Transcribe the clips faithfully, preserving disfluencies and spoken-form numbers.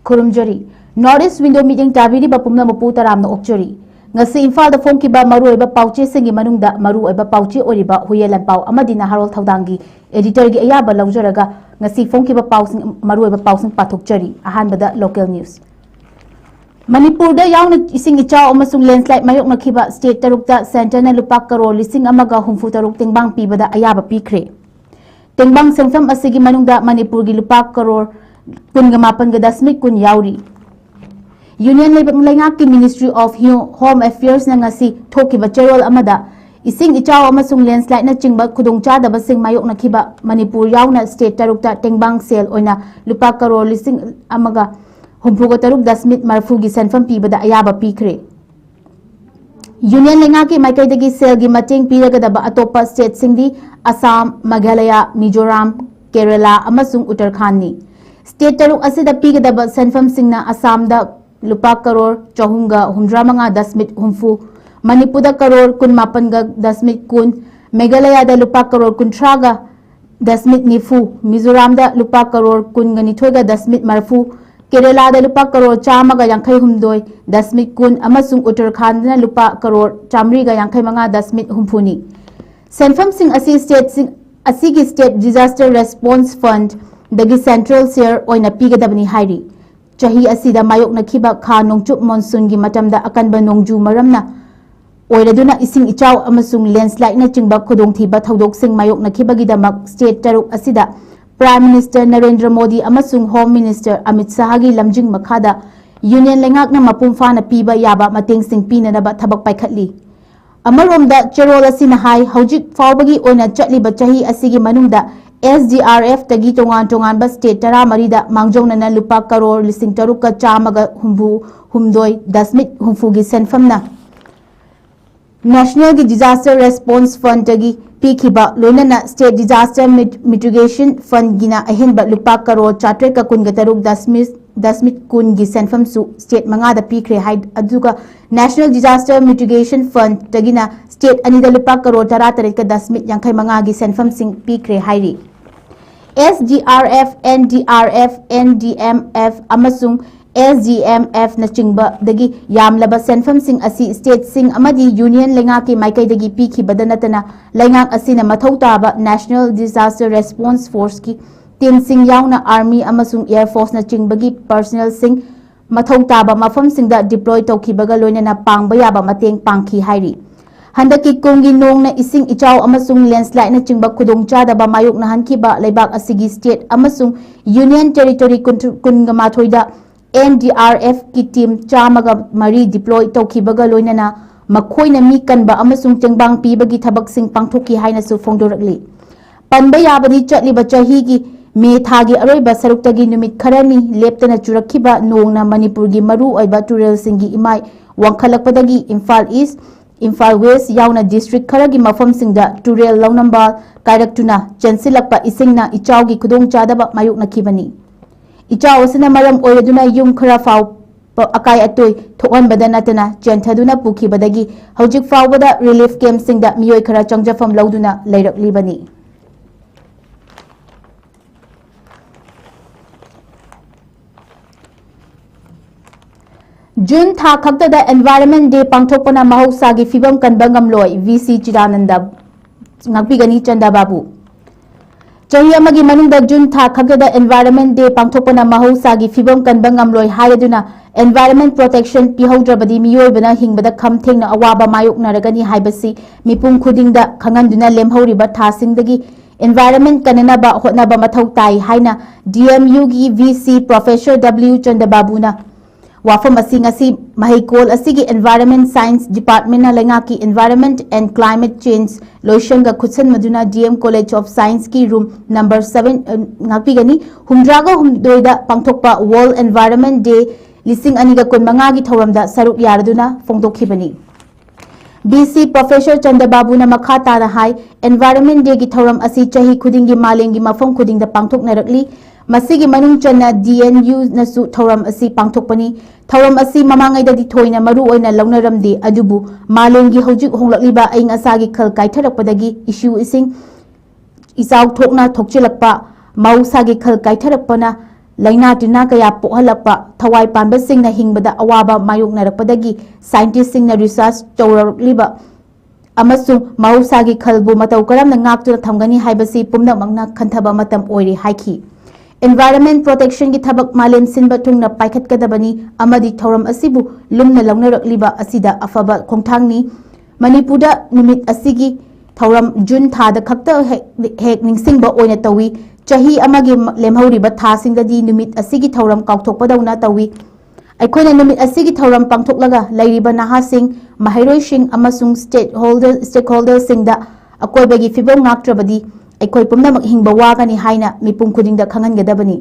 ꯈꯨꯔꯨꯝꯖꯔꯤ꯫ North East Window ꯃꯤꯠꯌꯦꯡ ꯇꯥꯕꯤꯔꯤꯕ ꯄꯨꯝꯅꯃꯛꯄꯨ ꯇꯔꯥꯝꯅ ꯑꯣꯛꯆꯔꯤ꯫ ꯉꯁꯤ ꯏꯝꯐꯥꯜꯗ ꯐꯣꯡꯈꯤꯕ ꯃꯔꯨꯑꯣꯏꯕ ꯄꯥꯎꯆꯦꯁꯤꯡꯒꯤ ꯃꯅꯨꯡꯗ ꯃꯔꯨꯑꯣꯏꯕ ꯄꯥꯎꯆꯦ ꯑꯣꯏꯔꯤꯕ ꯍꯨꯏꯌꯦꯟ ꯂꯥꯟꯄꯥꯎ ꯑꯃꯗꯤ ꯅꯍꯥꯔꯣꯜ ꯊꯧꯗꯥꯡꯒꯤ editorꯒꯤ ꯑꯌꯥꯕ ꯂꯧꯖꯔꯒ ꯉꯁꯤ ꯐꯣꯡꯈꯤꯕ ꯄꯥꯎꯁꯤꯡ, ꯃꯔꯨꯑꯣꯏꯕ ꯄꯥꯎꯁꯤꯡ ꯄꯥꯊꯣꯛꯆꯔꯤ꯫ ꯑꯍꯥꯟꯕꯗ local news꯫ ꯃꯅꯤꯄꯨꯔꯗ ꯌꯥꯎꯅ ꯏꯁꯤꯡ ꯏꯆꯥꯎ ꯑꯃꯁꯨꯡ landslide ꯃꯥꯌꯣꯛꯅꯈꯤꯕ state ꯇꯔꯨꯛꯇ centreꯅ ꯂꯨꯄꯥ ꯀꯔꯣꯔ ꯂꯤꯁꯤꯡ ꯑꯃꯒ ꯍꯨꯝꯐꯨ ꯇꯔꯨꯛ ꯇꯦꯡꯕꯥꯡ ꯄꯤꯕꯗ ꯑꯌꯥꯕ ꯄꯤꯈ꯭ꯔꯦ꯫ ꯇꯦꯡꯕꯥꯡ ꯁꯦꯟꯐꯝ ꯑꯁꯤꯒꯤ ꯃꯅꯨꯡꯗ ꯃꯅꯤꯄꯨꯔꯒꯤ ꯂꯨꯄꯥ ꯀꯔꯣꯔ ꯀꯨꯟꯒ ꯃꯥꯄꯟꯒ ꯗꯁꯃꯤꯛ ꯀꯨꯟ ꯌꯥꯎꯔꯤ꯫ Union ꯂꯩꯕꯥꯛ ꯂꯩꯉꯥꯛꯀꯤ Ministry of Hu-, Home Affairsꯅ ꯉꯁꯤ ꯊꯣꯛꯈꯤꯕ ꯆꯦꯔꯣꯜ ꯑꯃꯗ ꯏꯁꯤꯡ ꯏꯆꯥꯎ ꯑꯃꯁꯨꯡ landslideꯅꯆꯤꯡꯕ ꯈꯨꯗꯣꯡꯆꯥꯗꯕꯁꯤꯡ ꯃꯥꯌꯣꯛꯅꯈꯤꯕ ꯃꯅꯤꯄꯨꯔ ꯌꯥꯎꯅ state ꯇꯔꯨꯛꯇ ꯇꯦꯡꯕꯥꯡ ꯁꯦꯜ ꯑꯣꯏꯅ ꯂꯨꯄꯥ ꯀꯔꯣꯔ ꯂꯤꯁꯤꯡ ꯑꯃꯒ ꯍꯨꯝꯐꯨꯒ ꯇꯔꯨꯛ ꯗꯁꯃꯤꯛ ꯃꯔꯐꯨꯒꯤ ꯁꯦꯟꯐꯝ ꯄꯤꯕꯗ ꯑꯌꯥꯕ ꯄꯤꯈ꯭ꯔꯦ꯫ Union ꯂꯩꯉꯥꯛꯀꯤ ꯃꯥꯏꯀꯩꯗꯒꯤ ꯁꯦꯜꯒꯤ ꯃꯇꯦꯡ ꯄꯤꯔꯒꯗꯕ ꯑꯇꯣꯞꯄ stateꯁꯤꯡꯗꯤ ꯑꯁꯥꯝ, ꯃꯦꯘꯥꯂꯌꯥ, ꯃꯤꯖꯣꯔꯥꯝ, ꯀꯦꯔꯂꯥ ꯑꯃꯁꯨꯡ ꯎꯠꯇꯔꯈꯥꯟꯅꯤ꯫ State ꯇꯔꯨꯛ ꯑꯁꯤꯗ ꯄꯤꯒꯗꯕ ꯁꯦꯟꯐꯝꯁꯤꯡꯅ ꯑꯁꯥꯝꯗ ꯂꯨꯄꯥ ꯀꯔꯣꯔ ꯆꯍꯨꯝꯒ ꯍꯨꯝꯗ꯭ꯔꯥ ꯃꯉꯥ ꯗꯁꯃꯤꯛ ꯍꯨꯝꯐꯨ, ꯃꯅꯤꯄꯨꯔꯗ ꯀꯔꯣꯔ ꯀꯨꯟꯃꯥꯄꯟꯒ ꯗꯁꯃꯤꯛ ꯀꯨꯟ, ꯃꯦꯘꯥꯂꯌꯥꯗ ꯂꯨꯄꯥ ꯀꯔꯣꯔ ꯀꯨꯟꯊ꯭ꯔꯥꯒ ꯗꯁꯃꯤꯛ ꯅꯤꯐꯨ, ꯃꯤꯖꯣꯔꯥꯝꯗ ꯂꯨꯄꯥ ꯀꯔꯣꯔ ꯀꯨꯟꯒ ꯅꯤꯊꯣꯏꯒ ꯗꯁꯃꯤꯛ ꯃꯔꯐꯨ, ꯀꯦꯔꯦꯂꯥꯗ ꯂꯨꯄꯥ ꯀꯔꯣꯔ ꯆꯥꯝꯃꯒ ꯌꯥꯡꯈꯩ ꯍꯨꯝꯗꯣꯏ ꯗꯁꯃꯤꯛ ꯀꯨꯟ ꯑꯃꯁꯨꯡ ꯎꯠꯇꯔꯈꯥꯟꯗꯅ ꯂꯨꯄꯥ ꯀꯔꯣꯔ ꯆꯥꯃꯔꯤꯒ ꯌꯥꯡꯈꯩ ꯃꯉꯥ ꯗꯁꯃꯤꯛ ꯍꯨꯝꯐꯨꯅꯤ꯫ ꯁꯦꯟꯐꯝꯁꯤꯡ ꯑꯁꯤ stateꯁꯤꯡ ꯑꯁꯤꯒꯤ State Disaster Response Fundꯗꯒꯤ central share ꯑꯣꯏꯅ ꯄꯤꯒꯗꯕꯅꯤ ꯍꯥꯏꯔꯤ꯫ ꯆꯍꯤ ꯑꯁꯤꯗ ꯃꯥꯌꯣꯛꯅꯈꯤꯕ ꯈꯥ ꯅꯣꯡꯆꯨꯞ monsoonꯒꯤ ꯃꯇꯝꯗ ꯑꯀꯟꯕ ꯅꯣꯡꯖꯨ ꯃꯔꯝꯅ ꯑꯣꯏꯔꯗꯨꯅ ꯏꯁꯤꯡ ꯏꯆꯥꯎ ꯑꯃꯁꯨꯡ landslideꯅꯆꯤꯡꯕ ꯈꯨꯗꯣꯡꯊꯤꯕ ꯊꯧꯗꯣꯛꯁꯤꯡ ꯃꯥꯌꯣꯛꯅꯈꯤꯕꯒꯤꯗꯃꯛ state ꯇꯔꯨꯛ ꯑꯁꯤꯗ Prime Minister ꯅꯔꯦꯟꯗ꯭ꯔ ꯃꯣꯗꯤ ꯑꯃꯁꯨꯡ Home Minister ꯑꯃꯤꯠ ꯁꯍꯥꯒꯤ ꯂꯝꯖꯤꯡ ꯃꯈꯥꯗ Union ꯂꯩꯉꯥꯛꯅ ꯃꯄꯨꯡ ꯐꯥꯅ ꯄꯤꯕ ꯌꯥꯕ ꯃꯇꯦꯡꯁꯤꯡ ꯄꯤꯅꯅꯕ ꯊꯕꯛ ꯄꯥꯏꯈꯠꯂꯤ꯫ ꯑꯃꯔꯣꯝꯗ ꯆꯦꯔꯣꯜ ꯑꯁꯤꯅ ꯍꯥꯏ, ꯍꯧꯖꯤꯛ ꯐꯥꯎꯕꯒꯤ ꯑꯣꯏꯅ ꯆꯠꯂꯤꯕ ꯆꯍꯤ ꯑꯁꯤꯒꯤ ꯃꯅꯨꯡꯗ SDRFꯇꯒꯤ ꯇꯣꯉꯥꯟ ꯇꯣꯉꯥꯟꯕ state ꯇꯔꯥꯃꯔꯤꯗ ꯃꯥꯡꯖꯧꯅꯅ ꯂꯨꯄꯥ ꯀꯔꯣꯔ ꯂꯤꯁꯤꯡ ꯇꯔꯨꯛꯀ ꯆꯥꯝꯃꯒ ꯍꯨꯝꯐꯨ ꯍꯨꯝꯗꯣꯏ ꯗꯁꯃꯤꯛ ꯍꯨꯝꯐꯨꯒꯤ ꯁꯦꯟꯐꯝꯅ Nationalꯒꯤ Disaster Response Fundꯗꯒꯤ ꯄꯤꯈꯤꯕ, ꯂꯣꯏꯅꯅ State Disaster Mit-, Mitigation Fundꯒꯤꯅ ꯑꯍꯦꯟꯕ ꯂꯨꯄꯥ ꯀꯔꯣꯔ ꯆꯥꯇ꯭ꯔꯦꯠꯀ ꯀꯨꯟꯒ ꯇꯔꯨꯛ ꯗꯁꯃꯤꯛ, ꯗꯁꯃꯤꯛ ꯀꯨꯟꯒꯤ ꯁꯦꯟꯐꯝꯁꯨ state ꯃꯉꯥꯗ ꯄꯤꯈ꯭ꯔꯦ ꯍꯥꯏ, ꯑꯗꯨꯒ National Disaster Mitigation Fundꯗꯒꯤꯅ state ꯑꯅꯤꯗ ꯂꯨꯄꯥ ꯀꯔꯣꯔ ꯇꯔꯥꯇꯔꯦꯠꯀ ꯗꯁꯃꯤꯛ ꯌꯥꯡꯈꯩ ꯃꯉꯥꯒꯤ ꯁꯦꯟꯐꯝꯁꯤꯡ ꯄꯤꯈ꯭ꯔꯦ ꯍꯥꯏꯔꯤ꯫ S D R F, N D R F, N D M F ꯑꯃꯁꯨꯡ ꯑꯦꯁ ꯗꯤ ꯑꯦꯝ ꯑꯦꯐꯅꯆꯤꯡꯕꯗꯒꯤ ꯌꯥꯝꯂꯕ ꯁꯦꯟꯐꯝꯁꯤꯡ ꯑꯁꯤ ꯁ꯭ꯇꯦꯠꯁꯤꯡ ꯑꯃꯗꯤ ꯌꯨꯅꯤꯌꯟ ꯂꯩꯉꯥꯛꯀꯤ ꯃꯥꯏꯀꯩꯗꯒꯤ ꯄꯤꯈꯤꯕꯗ ꯅꯠꯇꯅ ꯂꯩꯉꯥꯛ ꯑꯁꯤꯅ ꯃꯊꯧ ꯇꯥꯕ National Disaster Response Forceꯀꯤ ꯇꯤꯝꯁꯤꯡ ꯌꯥꯎꯅ Army ꯑꯃꯁꯨꯡ Air Forceꯅꯆꯤꯡꯕꯒꯤ personnelꯁꯤꯡ ꯃꯊꯧ ꯇꯥꯕ ꯃꯐꯝꯁꯤꯡꯗ deploy ꯇꯧꯈꯤꯕꯒ ꯂꯣꯏꯅꯅ ꯄꯥꯡꯕ ꯌꯥꯕ ꯃꯇꯦꯡ ꯄꯥꯡꯈꯤ ꯍꯥꯏꯔꯤ꯫ ꯍꯟꯗꯛꯀꯤ ꯀꯨꯝꯒꯤ ꯅꯣꯡꯅ ꯏꯁꯤꯡ ꯏꯆꯥꯎ ꯑꯃꯁꯨꯡ landslideꯅꯆꯤꯡꯕ ꯈꯨꯗꯣꯡꯆꯥꯗꯕ ꯃꯥꯌꯣꯛꯅꯍꯟꯈꯤꯕ ꯂꯩꯕꯥꯛ ꯑꯁꯤꯒꯤ state ꯑꯃꯁꯨꯡ Union Territory ꯀꯨꯟꯒ ꯃꯥꯊꯣꯏꯗ N D R Fꯀꯤ team ꯆꯥꯝꯃꯒ ꯃꯔꯤ deploy ꯇꯧꯈꯤꯕꯒ ꯂꯣꯏꯅꯅ ꯃꯈꯣꯏꯅ ꯃꯤ ꯀꯟꯕ ꯑꯃꯁꯨꯡ ꯇꯦꯡꯕꯥꯡ ꯄꯤꯕꯒꯤ ꯊꯕꯛꯁꯤꯡ ꯄꯥꯡꯊꯣꯛꯈꯤ ꯍꯥꯏꯅꯁꯨ ꯐꯣꯡꯗꯣꯔꯛꯂꯤ꯫ ꯄꯟꯕ ꯌꯥꯕꯗꯤ, ꯆꯠꯂꯤꯕ ꯆꯍꯤꯒꯤ ꯃꯦ ꯊꯥꯒꯤ ꯑꯔꯣꯏꯕ ꯁꯔꯨꯛꯇꯒꯤ ꯅꯨꯃꯤꯠ ꯈꯔꯅꯤ ꯂꯦꯞꯇꯅ ꯆꯨꯔꯛꯈꯤꯕ ꯅꯣꯡꯅ ꯃꯅꯤꯄꯨꯔꯒꯤ ꯃꯔꯨ ꯑꯣꯏꯕ ꯇꯨꯔꯦꯜꯁꯤꯡꯒꯤ ꯏꯃꯥꯏ ꯋꯥꯡꯈꯠꯂꯛꯄꯗꯒꯤ ꯏꯝꯐꯥꯜ East, ꯏꯝꯐꯥꯜ West ꯌꯥꯎꯅ district ꯈꯔꯒꯤ ꯃꯐꯝꯁꯤꯡꯗ ꯇꯨꯔꯦꯜ ꯂꯧꯅꯝꯕꯥꯜ ꯀꯥꯏꯔꯛꯇꯨꯅ ꯆꯦꯟꯁꯤꯜꯂꯛꯄ ꯏꯁꯤꯡꯅ ꯏꯆꯥꯎꯒꯤ ꯈꯨꯗꯣꯡꯆꯥꯗꯕ ꯃꯥꯌꯣꯛꯅꯈꯤꯕꯅꯤ꯫ ꯏꯆꯥꯎ ꯑꯁꯤꯅ ꯃꯔꯝ ꯑꯣꯏꯔꯗꯨꯅ ꯌꯨꯝ ꯈꯔ ꯐꯥꯎꯕ ꯑꯀꯥꯏ ꯑꯇꯣꯏ ꯊꯣꯛꯍꯟꯕꯗ ꯅꯠꯇꯅ ꯆꯦꯟꯊꯗꯨꯅ ꯄꯨꯈꯤꯕꯗꯒꯤ ꯍꯧꯖꯤꯛ ꯐꯥꯎꯕꯗ relief campꯁꯤꯡꯗ ꯃꯤꯑꯣꯏ ꯈꯔ ꯆꯪꯖꯐꯝ ꯂꯧꯗꯨꯅ ꯂꯩꯔꯛꯂꯤꯕꯅꯤ꯫ ꯖꯨꯟ ꯊꯥ ꯈꯛꯇꯗ Environment Day ꯄꯥꯡꯊꯣꯛꯄꯅ ꯃꯍꯧꯁꯥꯒꯤ ꯐꯤꯕꯝ ꯀꯟꯕ ꯉꯝꯂꯣꯏ, V C ꯆꯤꯗꯥꯅꯟꯗ꯫ ꯉꯥꯛꯄꯤꯒꯅꯤ ꯆꯟꯗ ꯕꯥꯕꯨ꯫ ꯆꯍꯤ ꯑꯃꯒꯤ ꯃꯅꯨꯡꯗ ꯖꯨꯟ ꯊꯥ ꯈꯛꯇꯗ Environment Day ꯄꯥꯡꯊꯣꯛꯄꯅ ꯃꯍꯧꯁꯥꯒꯤ ꯐꯤꯕꯝ ꯀꯟꯕ ꯉꯝꯂꯣꯏ ꯍꯥꯏꯔꯗꯨꯅ environment protection ꯄꯤꯍꯧꯗ꯭ꯔꯕꯗꯤ ꯃꯤꯑꯣꯏꯕꯅ ꯍꯤꯡꯕꯗ ꯈꯝ ꯊꯦꯡꯅ ꯑꯋꯥꯕ ꯃꯥꯌꯣꯛꯅꯔꯒꯅꯤ ꯍꯥꯏꯕꯁꯤ ꯃꯤꯄꯨꯝ ꯈꯨꯗꯤꯡꯗ ꯈꯪꯍꯟꯗꯨꯅ ꯂꯦꯝꯍꯧꯔꯤꯕ ꯊꯥꯁꯤꯡꯗꯒꯤ environment ꯀꯟꯅꯅꯕ ꯍꯣꯠꯅꯕ ꯃꯊꯧ ꯇꯥꯏ ꯍꯥꯏꯅ D M Uꯒꯤ V C Professor W ꯆꯟꯗꯕꯥꯕꯨꯅ ꯋꯥꯐꯝ ꯑꯁꯤ ꯉꯁꯤ ꯃꯍꯩꯀꯣꯜ ꯑꯁꯤꯒꯤ Environment Science Departmentꯅ ꯂꯩꯉꯥꯛꯀꯤ Environment and Climate Change ꯂꯣꯏꯁꯪꯒ ꯈꯨꯠꯁꯟꯅꯗꯨꯅ D M College of Scienceꯀꯤ room number seven, ꯑ, ꯉꯥꯛꯄꯤꯒꯅꯤ, ꯍꯨꯝꯗ꯭ꯔꯥꯒ ꯍꯨꯝꯗꯣꯏꯗ ꯄꯥꯡꯊꯣꯛꯄ World Environment Day ꯂꯤꯁꯤꯡ ꯑꯅꯤꯒ ꯀꯨꯟꯃꯉꯥꯒꯤ ꯊꯧꯔꯝꯗ ꯁꯔꯨꯛ ꯌꯥꯔꯗꯨꯅ ꯐꯣꯡꯗꯣꯛꯈꯤꯕꯅꯤ꯫ V C Professor ꯆꯟꯗꯕꯥꯕꯨꯅ ꯃꯈꯥ ꯇꯥꯅ ꯍꯥꯏ, Environment Dayꯒꯤ ꯊꯧꯔꯝ ꯑꯁꯤ ꯆꯍꯤ ꯈꯨꯗꯤꯡꯒꯤ ꯃꯥꯂꯦꯝꯒꯤ ꯃꯐꯝ ꯈꯨꯗꯤꯡꯗ ꯄꯥꯡꯊꯣꯛꯅꯔꯛꯂꯤ꯫ ꯃꯁꯤꯒꯤ ꯃꯅꯨꯡ ꯆꯟꯅ D N Uꯅꯁꯨ ꯊꯧꯔꯝ ꯑꯁꯤ ꯄꯥꯡꯊꯣꯛꯄꯅꯤ꯫ ꯊꯧꯔꯝ ꯑꯁꯤ ꯃꯃꯥꯡꯉꯩꯗꯗꯤ ꯊꯣꯏꯅ ꯃꯔꯨ ꯑꯣꯏꯅ ꯂꯧꯅꯔꯝꯗꯦ, ꯑꯗꯨꯕꯨ ꯃꯥꯂꯦꯝꯒꯤ ꯍꯧꯖꯤꯛ ꯍꯣꯡꯂꯛꯂꯤꯕ ꯑꯏꯪ ꯑꯁꯥꯒꯤ ꯈꯜ ꯀꯥꯏꯊꯔꯛꯄꯗꯒꯤ ꯏꯁꯨ ꯏꯁꯤꯡ ꯏꯆꯥꯎ ꯊꯣꯛꯅ ꯊꯣꯛꯆꯤꯜꯂꯛꯄ, ꯃꯍꯧꯁꯥꯒꯤ ꯈꯜ ꯀꯥꯏꯊꯔꯛꯄꯅ ꯂꯥꯏꯅꯥ ꯇꯤꯟꯅꯥ ꯀꯌꯥ ꯄꯣꯛꯍꯜꯂꯛꯄ, ꯊꯋꯥꯏ ꯄꯥꯟꯕꯁꯤꯡꯅ ꯍꯤꯡꯕꯗ ꯑꯋꯥꯕ ꯃꯥꯌꯣꯛꯅꯔꯛꯄꯗꯒꯤ scientistꯁꯤꯡꯅ research ꯇꯧꯔꯛꯂꯤꯕ ꯑꯃꯁꯨꯡ ꯃꯍꯧꯁꯥꯒꯤ ꯈꯜꯕꯨ ꯃꯇꯧ ꯀꯔꯝꯅ ꯉꯥꯛꯇꯨꯅ ꯊꯝꯒꯅꯤ ꯍꯥꯏꯕꯁꯤ ꯄꯨꯝꯅꯃꯛꯅ ꯈꯟꯊꯕ ꯃꯇꯝ ꯑꯣꯏꯔꯦ ꯍꯥꯏꯈꯤ꯫ Environment protectionꯒꯤ ꯊꯕꯛ ꯃꯥꯂꯦꯝ ꯁꯤꯟꯕ ꯊꯨꯡꯅ ꯄꯥꯏꯈꯠꯀꯗꯕꯅꯤ ꯑꯃꯗꯤ ꯊꯧꯔꯝ ꯑꯁꯤꯕꯨ ꯂꯨꯝꯅ ꯂꯧꯅꯔꯛꯂꯤꯕ ꯑꯁꯤꯗ ꯑꯐꯕ ꯈꯣꯡꯊꯥꯡꯅꯤ꯫ ꯃꯅꯤꯄꯨꯔꯗ ꯅꯨꯃꯤꯠ ꯑꯁꯤꯒꯤ ꯊꯧꯔꯝ ꯖꯨꯟ ꯊꯥꯗ ꯈꯛꯇ ꯍꯦꯛ, ꯍꯦꯛ ꯅꯤꯡꯁꯤꯡꯕ ꯑꯣꯏꯅ ꯇꯧꯏ꯫ ꯆꯍꯤ ꯑꯃꯒꯤ ꯂꯦꯝꯍꯧꯔꯤꯕ ꯊꯥꯁꯤꯡꯗꯗꯤ ꯅꯨꯃꯤꯠ ꯑꯁꯤꯒꯤ ꯊꯧꯔꯝ ꯀꯥꯎꯊꯣꯛꯄꯗꯧꯅ ꯇꯧꯏ꯫ ꯑꯩꯈꯣꯏꯅ ꯅꯨꯃꯤꯠ ꯑꯁꯤꯒꯤ ꯊꯧꯔꯝ ꯄꯥꯡꯊꯣꯛꯂꯒ ꯂꯩꯔꯤꯕ ꯅꯍꯥꯁꯤꯡ, ꯃꯍꯩꯔꯣꯏꯁꯤꯡ ꯑꯃꯁꯨꯡ stakeholder, stakeholderꯁꯤꯡꯗ ꯑꯀꯣꯏꯕꯒꯤ ꯐꯤꯕꯝ ꯉꯥꯛꯇ꯭ꯔꯕꯗꯤ ꯑꯩꯈꯣꯏ ꯄꯨꯝꯅꯃꯛ ꯍꯤꯡꯕ ꯋꯥꯒꯅꯤ ꯍꯥꯏꯅ ꯃꯤꯄꯨꯝ ꯈꯨꯗꯤꯡꯗ ꯈꯪꯍꯟꯒꯗꯕꯅꯤ꯫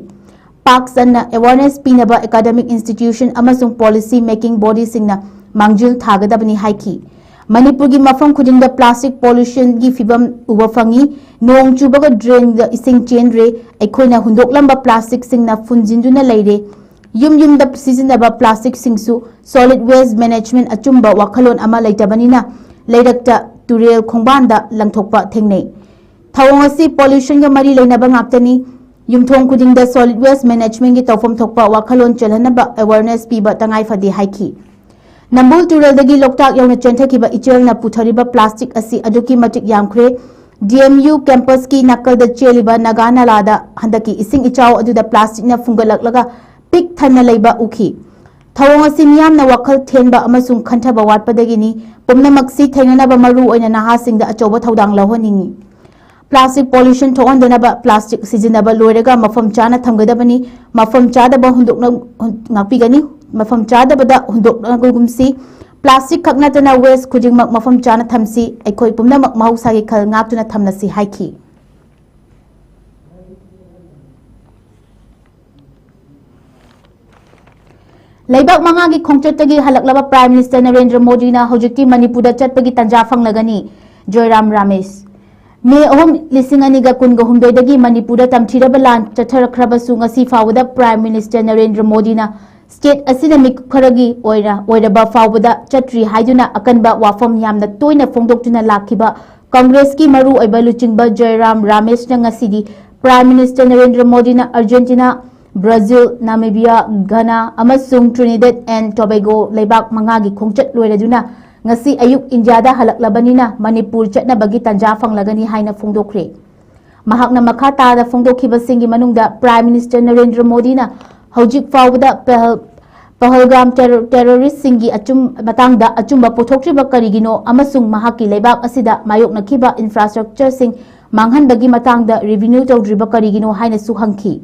ꯄꯥꯛ ꯆꯟꯅ awareness ꯄꯤꯅꯕ academic institution ꯑꯃꯁꯨꯡ policy making bodyꯁꯤꯡꯅ ꯃꯥꯡꯖꯤꯜ ꯊꯥꯒꯗꯕꯅꯤ ꯍꯥꯏꯈꯤ꯫ ꯃꯅꯤꯄꯨꯔꯒꯤ ꯃꯐꯝ ꯈꯨꯗꯤꯡꯗ plastic pollutionꯒꯤ ꯐꯤꯕꯝ ꯎꯕ ꯐꯪꯏ꯫ ꯅꯣꯡ ꯆꯨꯕꯒ drainꯗ ꯏꯁꯤꯡ ꯆꯦꯟꯗ꯭ꯔꯦ꯫ ꯑꯩꯈꯣꯏꯅ ꯍꯨꯟꯗꯣꯛꯂꯝꯕ plasticꯁꯤꯡꯅ ꯐꯨꯝꯖꯤꯟꯗꯨꯅ ꯂꯩꯔꯦ꯫ ꯌꯨꯝ ꯌꯨꯝꯗ ꯁꯤꯖꯤꯟꯅꯕ plasticꯁꯤꯡꯁꯨ solid waste management ꯑꯆꯨꯝꯕ ꯋꯥꯈꯜꯂꯣꯟ ꯑꯃ ꯂꯩꯇꯕꯅꯤꯅ ꯂꯩꯔꯛꯇ, ꯇꯨꯔꯦꯜ ꯈꯣꯡꯕꯥꯟꯗ ꯂꯪꯊꯣꯛꯄ ꯊꯦꯡꯅꯩ꯫ ꯊꯧꯑꯣꯡ ꯑꯁꯤ pollutionꯒ ꯃꯔꯤ ꯂꯩꯅꯕ ꯉꯥꯛꯇꯅꯤ꯫ ꯌꯨꯝꯊꯣꯡ ꯈꯨꯗꯤꯡꯗ solid waste managementꯒꯤ ꯇꯧꯐꯝ ꯊꯣꯛꯄ ꯋꯥꯈꯜꯂꯣꯟ ꯆꯦꯜꯍꯟꯅꯕ awareness ꯄꯤꯕ ꯇꯉꯥꯏ ꯐꯗꯦ ꯍꯥꯏꯈꯤ꯫ ꯅꯝꯕꯨꯜ ꯇꯨꯔꯦꯜꯗꯒꯤ ꯂꯣꯛꯇꯥꯛ ꯌꯧꯅ ꯆꯦꯟꯊꯈꯤꯕ ꯏꯆꯦꯜꯅ ꯄꯨꯊꯔꯤꯕ plastic ꯑꯁꯤ ꯑꯗꯨꯛꯀꯤ ꯃꯇꯤꯛ ꯌꯥꯝꯈ꯭ꯔꯦ꯫ DMU campusꯀꯤ ꯅꯥꯀꯜꯗ ꯆꯦꯜꯂꯤꯕ ꯅꯥꯒꯥ ꯅꯥꯂꯥꯗ ꯍꯟꯗꯛꯀꯤ ꯏꯁꯤꯡ ꯏꯆꯥꯎ ꯑꯗꯨꯗ plasticꯅ ꯐꯨꯝꯒꯠꯂꯛꯂꯒ ꯄꯤꯛ ꯊꯟꯅ ꯂꯩꯕ ꯎꯈꯤ꯫ ꯊꯧꯑꯣꯡ ꯑꯁꯤ ꯃꯤꯌꯥꯝꯅ ꯋꯥꯈꯜ ꯊꯦꯟꯕ ꯑꯃꯁꯨꯡ ꯈꯟꯊꯕ ꯋꯥꯠꯄꯗꯒꯤꯅꯤ꯫ ꯄꯨꯝꯅꯃꯛꯁꯤ ꯊꯦꯡꯅꯅꯕ ꯃꯔꯨ ꯑꯣꯏꯅ ꯅꯍꯥꯁꯤꯡꯗ ꯑꯆꯧꯕ ꯊꯧꯗꯥꯡ ꯂꯧꯍꯟꯅꯤꯡꯏ꯫ Plastic pollution ꯊꯣꯛꯍꯟꯗꯅꯕ plastic ꯁꯤꯖꯤꯟꯅꯕ ꯂꯣꯏꯔꯒ ꯃꯐꯝ ꯆꯥꯅ ꯊꯝꯒꯗꯕꯅꯤ꯫ ꯃꯐꯝ ꯆꯥꯗꯕ ꯍꯨꯟꯗꯣꯛꯅ-, ꯉꯥꯛꯄꯤꯒꯅꯤ꯫ ꯃꯐꯝ ꯆꯥꯗꯕꯗ ꯍꯨꯟꯗꯣꯛꯅꯒꯨꯝꯁꯤ꯫ Plastic ꯈꯛ ꯅꯠꯇꯅ waste ꯈꯨꯗꯤꯡꯃꯛ ꯃꯐꯝ ꯆꯥꯅ ꯊꯝꯁꯤ꯫ ꯑꯩꯈꯣꯏ ꯄꯨꯝꯅꯃꯛ ꯃꯍꯧꯁꯥꯒꯤ ꯈꯜ ꯉꯥꯛꯇꯨꯅ ꯊꯝꯂꯁꯤ ꯍꯥꯏꯈꯤ꯫ ꯂꯩꯕꯥꯛ ꯃꯉꯥꯒꯤ ꯈꯣꯡꯆꯠꯇꯒꯤ ꯍꯜꯂꯛꯂꯕ Prime Minister ꯅꯔꯦꯟꯗ꯭ꯔ ꯃꯣꯗꯤꯅ ꯍꯧꯖꯤꯛꯇꯤ ꯃꯅꯤꯄꯨꯔꯗ ꯆꯠꯄꯒꯤ ꯇꯥꯟꯖꯥ ꯐꯪꯂꯒꯅꯤ꯫ ꯖꯣꯏꯔꯥꯝ ꯔꯥꯃꯦꯁ꯫ ꯃꯦ ꯑꯍꯨꯝ, ꯂꯤꯁꯤꯡ ꯑꯅꯤꯒ ꯀꯨꯟꯒ ꯍꯨꯝꯗꯣꯏꯗꯒꯤ ꯃꯅꯤꯄꯨꯔꯗ ꯇꯝꯊꯤꯔꯕ ꯂꯥꯟ ꯆꯠꯊꯔꯛꯈ꯭ꯔꯕꯁꯨ ꯉꯁꯤ ꯐꯥꯎꯕꯗ Prime Minister ꯅꯔꯦꯟꯗ꯭ꯔ ꯃꯣꯗꯤꯅ state ꯑꯁꯤꯅ ꯃꯤꯀꯨꯞ ꯈꯔꯒꯤ ꯑꯣꯏꯅ ꯑꯣꯏꯔꯕ ꯐꯥꯎꯕꯗ ꯆꯠꯇ꯭ꯔꯤ ꯍꯥꯏꯗꯨꯅ ꯑꯀꯟꯕ ꯋꯥꯐꯝ ꯌꯥꯝꯅ ꯇꯣꯏꯅ ꯐꯣꯡꯗꯣꯛꯇꯨꯅ ꯂꯥꯛꯈꯤꯕ Congressꯀꯤ ꯃꯔꯨꯑꯣꯏꯕ ꯂꯨꯆꯤꯡꯕ ꯖꯣꯏꯔꯥꯝ ꯔꯥꯃꯦꯁꯅ ꯉꯁꯤꯗꯤ Prime Minister ꯅꯔꯦꯟꯗ꯭ꯔ ꯃꯣꯗꯤꯅ ꯑꯔꯖꯦꯟꯇꯤꯅꯥ, ꯕ꯭ꯔꯥꯖꯤꯜ, ꯅꯥꯃꯤꯕꯤꯌꯥ, ꯘꯅꯥ ꯑꯃꯁꯨꯡ Trinidad and Tobago ꯂꯩꯕꯥꯛ ꯃꯉꯥꯒꯤ ꯈꯣꯡꯆꯠ ꯂꯣꯏꯔꯗꯨꯅ ꯉꯁꯤ ꯑꯌꯨꯛ ꯏꯟꯗꯤꯌꯥꯗ ꯍꯜꯂꯛꯂꯕꯅꯤꯅ ꯃꯅꯤꯄꯨꯔ ꯆꯠꯅꯕꯒꯤ ꯇꯥꯟꯖꯥ ꯐꯪꯂꯒꯅꯤ ꯍꯥꯏꯅ ꯐꯣꯡꯗꯣꯛꯈ꯭ꯔꯦ꯫ ꯃꯍꯥꯛꯅ ꯃꯈꯥ ꯇꯥꯅ ꯐꯣꯡꯗꯣꯛꯈꯤꯕꯁꯤꯡꯒꯤ ꯃꯅꯨꯡꯗ Prime Minister ꯅꯔꯦꯟꯗ꯭ꯔ ꯃꯣꯗꯤꯅ ꯍꯧꯖꯤꯛ ꯐꯥꯎꯕꯗ ꯄꯍꯜ-, ꯄꯍꯜꯒꯥꯝ ꯇꯦꯔꯣ-, ꯇꯦꯔꯣꯔꯤꯁ꯭ꯠꯁꯤꯡꯒꯤ ꯑꯆꯨꯝ-, ꯃꯇꯥꯡꯗ ꯑꯆꯨꯝꯕ ꯄꯨꯊꯣꯛꯇ꯭ꯔꯤꯕ ꯀꯔꯤꯒꯤꯅꯣ ꯑꯃꯁꯨꯡ ꯃꯍꯥꯛꯀꯤ ꯂꯩꯕꯥꯛ ꯑꯁꯤꯗ ꯃꯥꯌꯣꯛꯅꯈꯤꯕ infrastructureꯁꯤꯡ ꯃꯥꯡꯍꯟꯕꯒꯤ ꯃꯇꯥꯡꯗ review ꯇꯧꯗ꯭ꯔꯤꯕ ꯀꯔꯤꯒꯤꯅꯣ ꯍꯥꯏꯅꯁꯨ ꯍꯪꯈꯤ꯫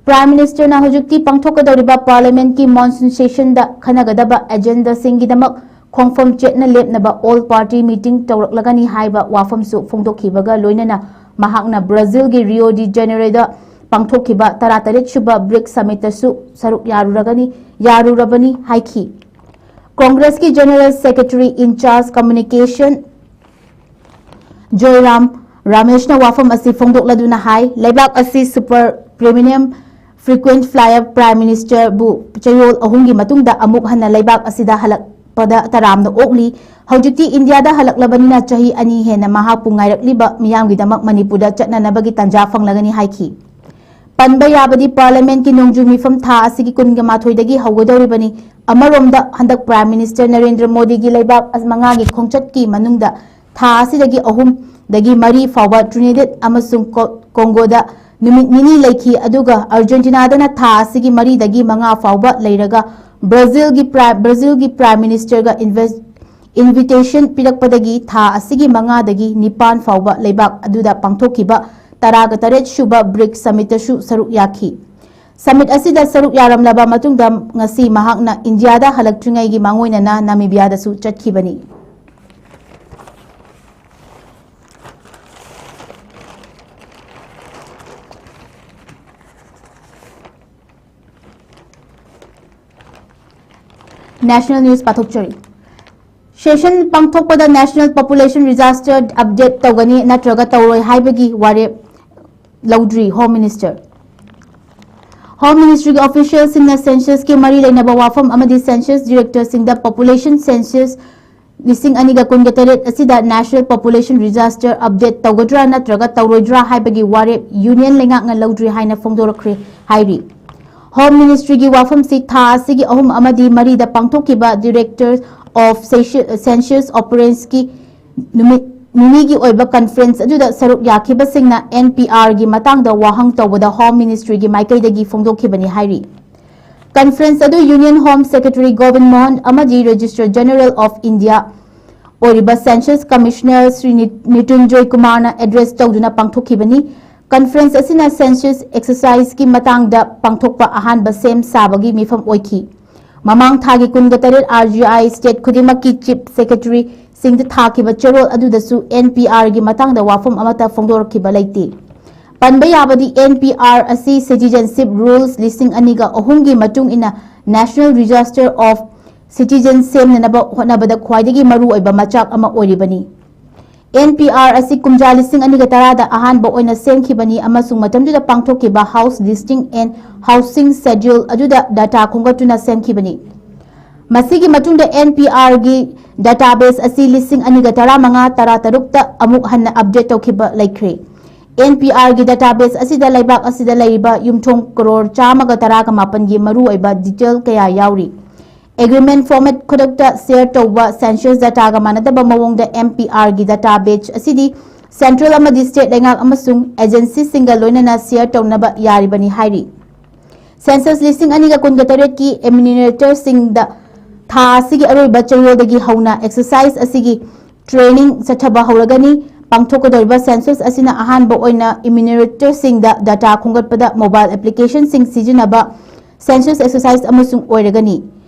Prime Ministerꯅ ꯍꯧꯖꯤꯛꯇꯤ ꯄꯥꯡꯊꯣꯛꯀꯗꯧꯔꯤꯕ Parliamentꯀꯤ monsoon sessionꯗ ꯈꯟꯅꯒꯗꯕ agendaꯁꯤꯡꯒꯤꯗꯃꯛ ꯈꯣꯡꯐꯝ ꯆꯦꯠꯅ ꯂꯦꯞꯅꯕ all party meeting ꯇꯧꯔꯛꯂꯒꯅꯤ ꯍꯥꯏꯕ ꯋꯥꯐꯝꯁꯨ ꯐꯣꯡꯗꯣꯛꯈꯤꯕꯒ ꯂꯣꯏꯅꯅ ꯃꯍꯥꯛꯅ ꯕ꯭ꯔꯥꯖꯤꯜꯒꯤ Rio de Janeiroꯗ ꯄꯥꯡꯊꯣꯛꯈꯤꯕ ꯇꯔꯥꯇꯔꯦꯠ ꯁꯨꯕ BRICS summitꯇꯁꯨ ꯁꯔꯨꯛ ꯌꯥꯔꯨꯔꯒꯅꯤ, ꯌꯥꯔꯨꯔꯕꯅꯤ ꯍꯥꯏꯈꯤ꯫ Congressꯀꯤ General Secretary in charge Communication ꯖꯣꯏꯔꯥꯝ ꯔꯥꯃꯦꯁꯅ ꯋꯥꯐꯝ ꯑꯁꯤ ꯐꯣꯡꯗꯣꯛꯂꯗꯨꯅ ꯍꯥꯏ, ꯂꯩꯕꯥꯛ ꯑꯁꯤ super premium frequent flyer Prime Ministerꯕꯨ ꯆꯌꯣꯜ ꯑꯍꯨꯝꯒꯤ ꯃꯇꯨꯡꯗ ꯑꯃꯨꯛ ꯍꯟꯅ ꯂꯩꯕꯥꯛ ꯑꯁꯤꯗ ꯍꯜꯂꯛꯄꯗ ꯇꯔꯥꯝꯅ ꯑꯣꯛꯂꯤ꯫ ꯍꯧꯖꯤꯛꯇꯤ ꯏꯟꯗꯤꯌꯥꯗ ꯍꯜꯂꯛꯂꯕꯅꯤꯅ ꯆꯍꯤ ꯑꯅꯤ ꯍꯦꯟꯅ ꯃꯍꯥꯛꯄꯨ ꯉꯥꯏꯔꯛꯂꯤꯕ ꯃꯤꯌꯥꯝꯒꯤꯗꯃꯛ ꯃꯅꯤꯄꯨꯔꯗ ꯆꯠꯅꯅꯕꯒꯤ ꯇꯥꯟꯖꯥ ꯐꯪꯂꯒꯅꯤ ꯍꯥꯏꯈꯤ꯫ ꯄꯟꯕ ꯌꯥꯕꯗꯤ Parliamentꯀꯤ ꯅꯣꯡꯖꯨ ꯃꯤꯐꯝ ꯊꯥ ꯑꯁꯤꯒꯤ ꯀꯨꯟꯒ ꯃꯥꯊꯣꯏꯗꯒꯤ ꯍꯧꯒꯗꯧꯔꯤꯕꯅꯤ꯫ ꯑꯃꯔꯣꯝꯗ ꯍꯟꯗꯛ Prime Minister ꯅꯔꯦꯟꯗ꯭ꯔ ꯃꯣꯗꯤꯒꯤ ꯂꯩꯕꯥꯛ ꯃꯉꯥꯒꯤ ꯈꯣꯡꯆꯠꯀꯤ ꯃꯅꯨꯡꯗ ꯊꯥ ꯑꯁꯤꯗꯒꯤ ꯑꯍꯨꯝꯗꯒꯤ ꯃꯔꯤ ꯐꯥꯎꯕ Trinidad ꯑꯃꯁꯨꯡ ꯀꯣ-, Congoꯗ ꯅꯨꯃꯤꯠ ꯅꯤꯅꯤ ꯂꯩꯈꯤ, ꯑꯗꯨꯒ Argentinaꯗꯅ ꯊꯥ ꯑꯁꯤꯒꯤ ꯃꯔꯤꯗꯒꯤ ꯃꯉꯥ ꯐꯥꯎꯕ ꯂꯩꯔꯒ Brazilꯒꯤ Pri-, Brazilꯒꯤ Prime Ministerꯒ inves-, invitation ꯄꯤꯔꯛꯄꯗꯒꯤ ꯊꯥ ꯑꯁꯤꯒꯤ ꯃꯉꯥꯗꯒꯤ ꯅꯤꯄꯥꯟ ꯐꯥꯎꯕ ꯂꯩꯕꯥꯛ ꯑꯗꯨꯗ ꯄꯥꯡꯊꯣꯛꯈꯤꯕ ꯇꯔꯥꯒ ꯇꯔꯦꯠ ꯁꯨꯕ BRICS summitꯇꯁꯨ ꯁꯔꯨꯛ ꯌꯥꯈꯤ꯫ Summit ꯑꯁꯤꯗ ꯁꯔꯨꯛ ꯌꯥꯔꯝꯂꯕ ꯃꯇꯨꯡꯗ ꯉꯁꯤ ꯃꯍꯥꯛꯅ ꯏꯟꯗꯤꯌꯥꯗ ꯍꯜꯂꯛꯇ꯭ꯔꯤꯉꯩꯒꯤ ꯃꯥꯡꯑꯣꯏꯅꯅ ꯅꯥꯃꯤꯕꯤꯌꯥꯗꯁꯨ ꯆꯠꯈꯤꯕꯅꯤ꯫ National news ꯄꯥꯊꯣꯛꯆꯔꯤ꯫ Session ꯄꯥꯡꯊꯣꯛꯄꯗ National Population Register update ꯇꯧꯒꯅꯤ ꯅꯠꯇ꯭ꯔꯒ ꯇꯧꯔꯣꯏ ꯍꯥꯏꯕꯒꯤ ꯋꯥꯔꯦꯞ ꯂꯧꯗ꯭ꯔꯤ Home Minister꯫ Home Ministryꯒꯤ officialꯁꯤꯡꯅ censusꯀꯤ ꯃꯔꯤ ꯂꯩꯅꯕ ꯋꯥꯐꯝ ꯑꯃꯗꯤ census directorꯁꯤꯡꯗ population census ꯂꯤꯁꯤꯡ ꯑꯅꯤꯒ ꯀꯨꯟꯒ ꯇꯔꯦꯠ ꯑꯁꯤꯗ National Population Register update ꯇꯧꯒꯗ꯭ꯔꯥ ꯅꯠꯇ꯭ꯔꯒ ꯇꯧꯔꯣꯏꯗ꯭ꯔꯥ ꯍꯥꯏꯕꯒꯤ ꯋꯥꯔꯦꯞ Union ꯂꯩꯉꯥꯛꯅ ꯂꯧꯗ꯭ꯔꯤ ꯍꯥꯏꯅ ꯐꯣꯡꯗꯣꯔꯛꯈ꯭ꯔꯦ ꯍꯥꯏꯔꯤ꯫ Home Ministryꯒꯤ ꯋꯥꯐꯝꯁꯤ ꯊꯥ ꯑꯁꯤꯒꯤ ꯑꯍꯨꯝ ꯑꯃꯗꯤ ꯃꯔꯤꯗ ꯄꯥꯡꯊꯣꯛꯈꯤꯕ Director of Census Operations ꯀꯤ ꯅꯨꯃꯤꯠ ꯅꯤꯅꯤꯒꯤ ꯑꯣꯏꯕ conference ꯑꯗꯨꯗ ꯁꯔꯨꯛ ꯌꯥꯈꯤꯕꯁꯤꯡꯅ N P R ꯒꯤ ꯃꯇꯥꯡꯗ ꯋꯥꯍꯪ ꯇꯧꯕꯗ Home Ministryꯒꯤ ꯃꯥꯏꯀꯩꯗꯒꯤ ꯐꯣꯡꯗꯣꯛꯈꯤꯕꯅꯤ ꯍꯥꯏꯔꯤ꯫ Conference ꯑꯗꯨ Union Home Secretary Govind Mohan ꯑꯃꯗꯤ Registrar General of India ꯑꯣꯏꯔꯤꯕ Census Commissioner ꯁ꯭ꯔꯤ ꯅꯤ-, ꯅꯤꯇꯨꯟꯖꯣꯏ ꯀꯨꯃꯥꯔꯅ address ꯇꯧꯗꯨꯅ ꯄꯥꯡꯊꯣꯛꯈꯤꯕꯅꯤ꯫ Conference ꯑꯁꯤꯅ census exercise ꯀꯤ ꯃꯇꯥꯡꯗ ꯄꯥꯡꯊꯣꯛꯄ ꯑꯍꯥꯟꯕ ꯁꯦꯝ ꯁꯥꯕꯒꯤ ꯃꯤꯐꯝ ꯑꯣꯏꯈꯤ꯫ ꯃꯃꯥꯡ ꯊꯥꯒꯤ ꯀꯨꯟꯒ ꯇꯔꯦꯠ R G I state ꯈꯨꯗꯤꯡꯃꯛꯀꯤ Chief Secretary ꯁꯤꯡꯗ ꯊꯥꯈꯤꯕ ꯆꯦꯔꯣꯜ ꯑꯗꯨꯗꯁꯨ N P R ꯒꯤ ꯃꯇꯥꯡꯗ ꯋꯥꯐꯝ ꯑꯃꯠꯇ ꯐꯣꯡꯗꯣꯔꯛꯈꯤꯕ ꯂꯩꯇꯦ꯫ ꯄꯟꯕ ꯌꯥꯕꯗꯤ N P R ꯑꯁꯤ Citizenship Rules ꯂꯤꯁꯤꯡ ꯑꯅꯤꯒ ꯑꯍꯨꯝꯒꯤ ꯃꯇꯨꯡ ꯏꯟꯅ National Register of Citizens ꯁꯦꯝꯅꯅꯕ ꯍꯣꯠꯅꯕꯗ ꯈ꯭ꯋꯥꯏꯗꯒꯤ ꯃꯔꯨꯑꯣꯏꯕ ꯃꯆꯥꯛ ꯑꯃ ꯑꯣꯏꯔꯤꯕꯅꯤ꯫ N P R ꯑꯁꯤ ꯀꯨꯝꯖꯥ ꯂꯤꯁꯤꯡ ꯑꯅꯤꯒ ꯇꯔꯥꯗ ꯑꯍꯥꯟꯕ ꯑꯣꯏꯅ ꯁꯦꯝꯈꯤꯕꯅꯤ ꯑꯃꯁꯨꯡ ꯃꯇꯝꯗꯨꯗ ꯄꯥꯡꯊꯣꯛꯈꯤꯕ House Listing and Housing Schedule ꯑꯗꯨꯗ data ꯈꯣꯝꯒꯠꯇꯨꯅ ꯁꯦꯝꯈꯤꯕꯅꯤ꯫ ꯃꯁꯤꯒꯤ ꯃꯇꯨꯡꯗ N P R ꯒꯤ database ꯑꯁꯤ ꯂꯤꯁꯤꯡ ꯑꯅꯤꯒ ꯇꯔꯥꯃꯉꯥ ꯇꯔꯥꯇꯔꯨꯛꯇ ꯑꯃꯨꯛ ꯍꯟꯅ update ꯇꯧꯈꯤꯕ ꯂꯩꯈ꯭ꯔꯦ꯫ N P R ꯒꯤ database ꯑꯁꯤꯗ ꯂꯩꯕꯥꯛ ꯑꯁꯤꯗ ꯂꯩꯔꯤꯕ ꯌꯨꯝꯊꯣꯡ ꯀꯔꯣꯔ ꯆꯥꯝꯃꯒ ꯇꯔꯥꯒ ꯃꯥꯄꯟꯒꯤ ꯃꯔꯨꯑꯣꯏꯕ detail ꯀꯌꯥ ꯌꯥꯎꯔꯤ꯫ Agreement format ꯈꯨꯗꯛꯇ share ꯇꯧꯕ census data ꯒ ꯃꯥꯟꯅꯗꯕ ꯃꯑꯣꯡꯗ N P R ꯒꯤ database ꯑꯁꯤꯗꯤ central ꯑꯃꯗꯤ state ꯂꯩꯉꯥꯛ ꯑꯃꯁꯨꯡ agency ꯁꯤꯡꯒ ꯂꯣꯏꯅꯅ share ꯇꯧꯅꯕ ꯌꯥꯔꯤꯕꯅꯤ ꯍꯥꯏꯔꯤ꯫ Census ꯂꯤꯁꯤꯡ ꯑꯅꯤꯒ ꯀꯨꯟꯒ ꯇꯔꯦꯠꯀꯤ enumerator ꯁꯤꯡꯗ ꯊꯥ ꯑꯁꯤꯒꯤ ꯑꯔꯣꯏꯕ ꯆꯌꯣꯜꯗꯒꯤ ꯍꯧꯅ exercise ꯑꯁꯤꯒꯤ training ꯆꯠꯊꯕ ꯍꯧꯔꯒꯅꯤ꯫ ꯄꯥꯡꯊꯣꯛꯀꯗꯧꯔꯤꯕ census ꯑꯁꯤꯅ ꯑꯍꯥꯟꯕ ꯑꯣꯏꯅ enumerator ꯁꯤꯡꯗ data ꯈꯣꯝꯒꯠꯄꯗ mobile application ꯁꯤꯡ ꯁꯤꯖꯤꯟꯅꯕ census exercise ꯑꯃꯁꯨꯡ ꯑꯣꯏꯔꯒꯅꯤ꯫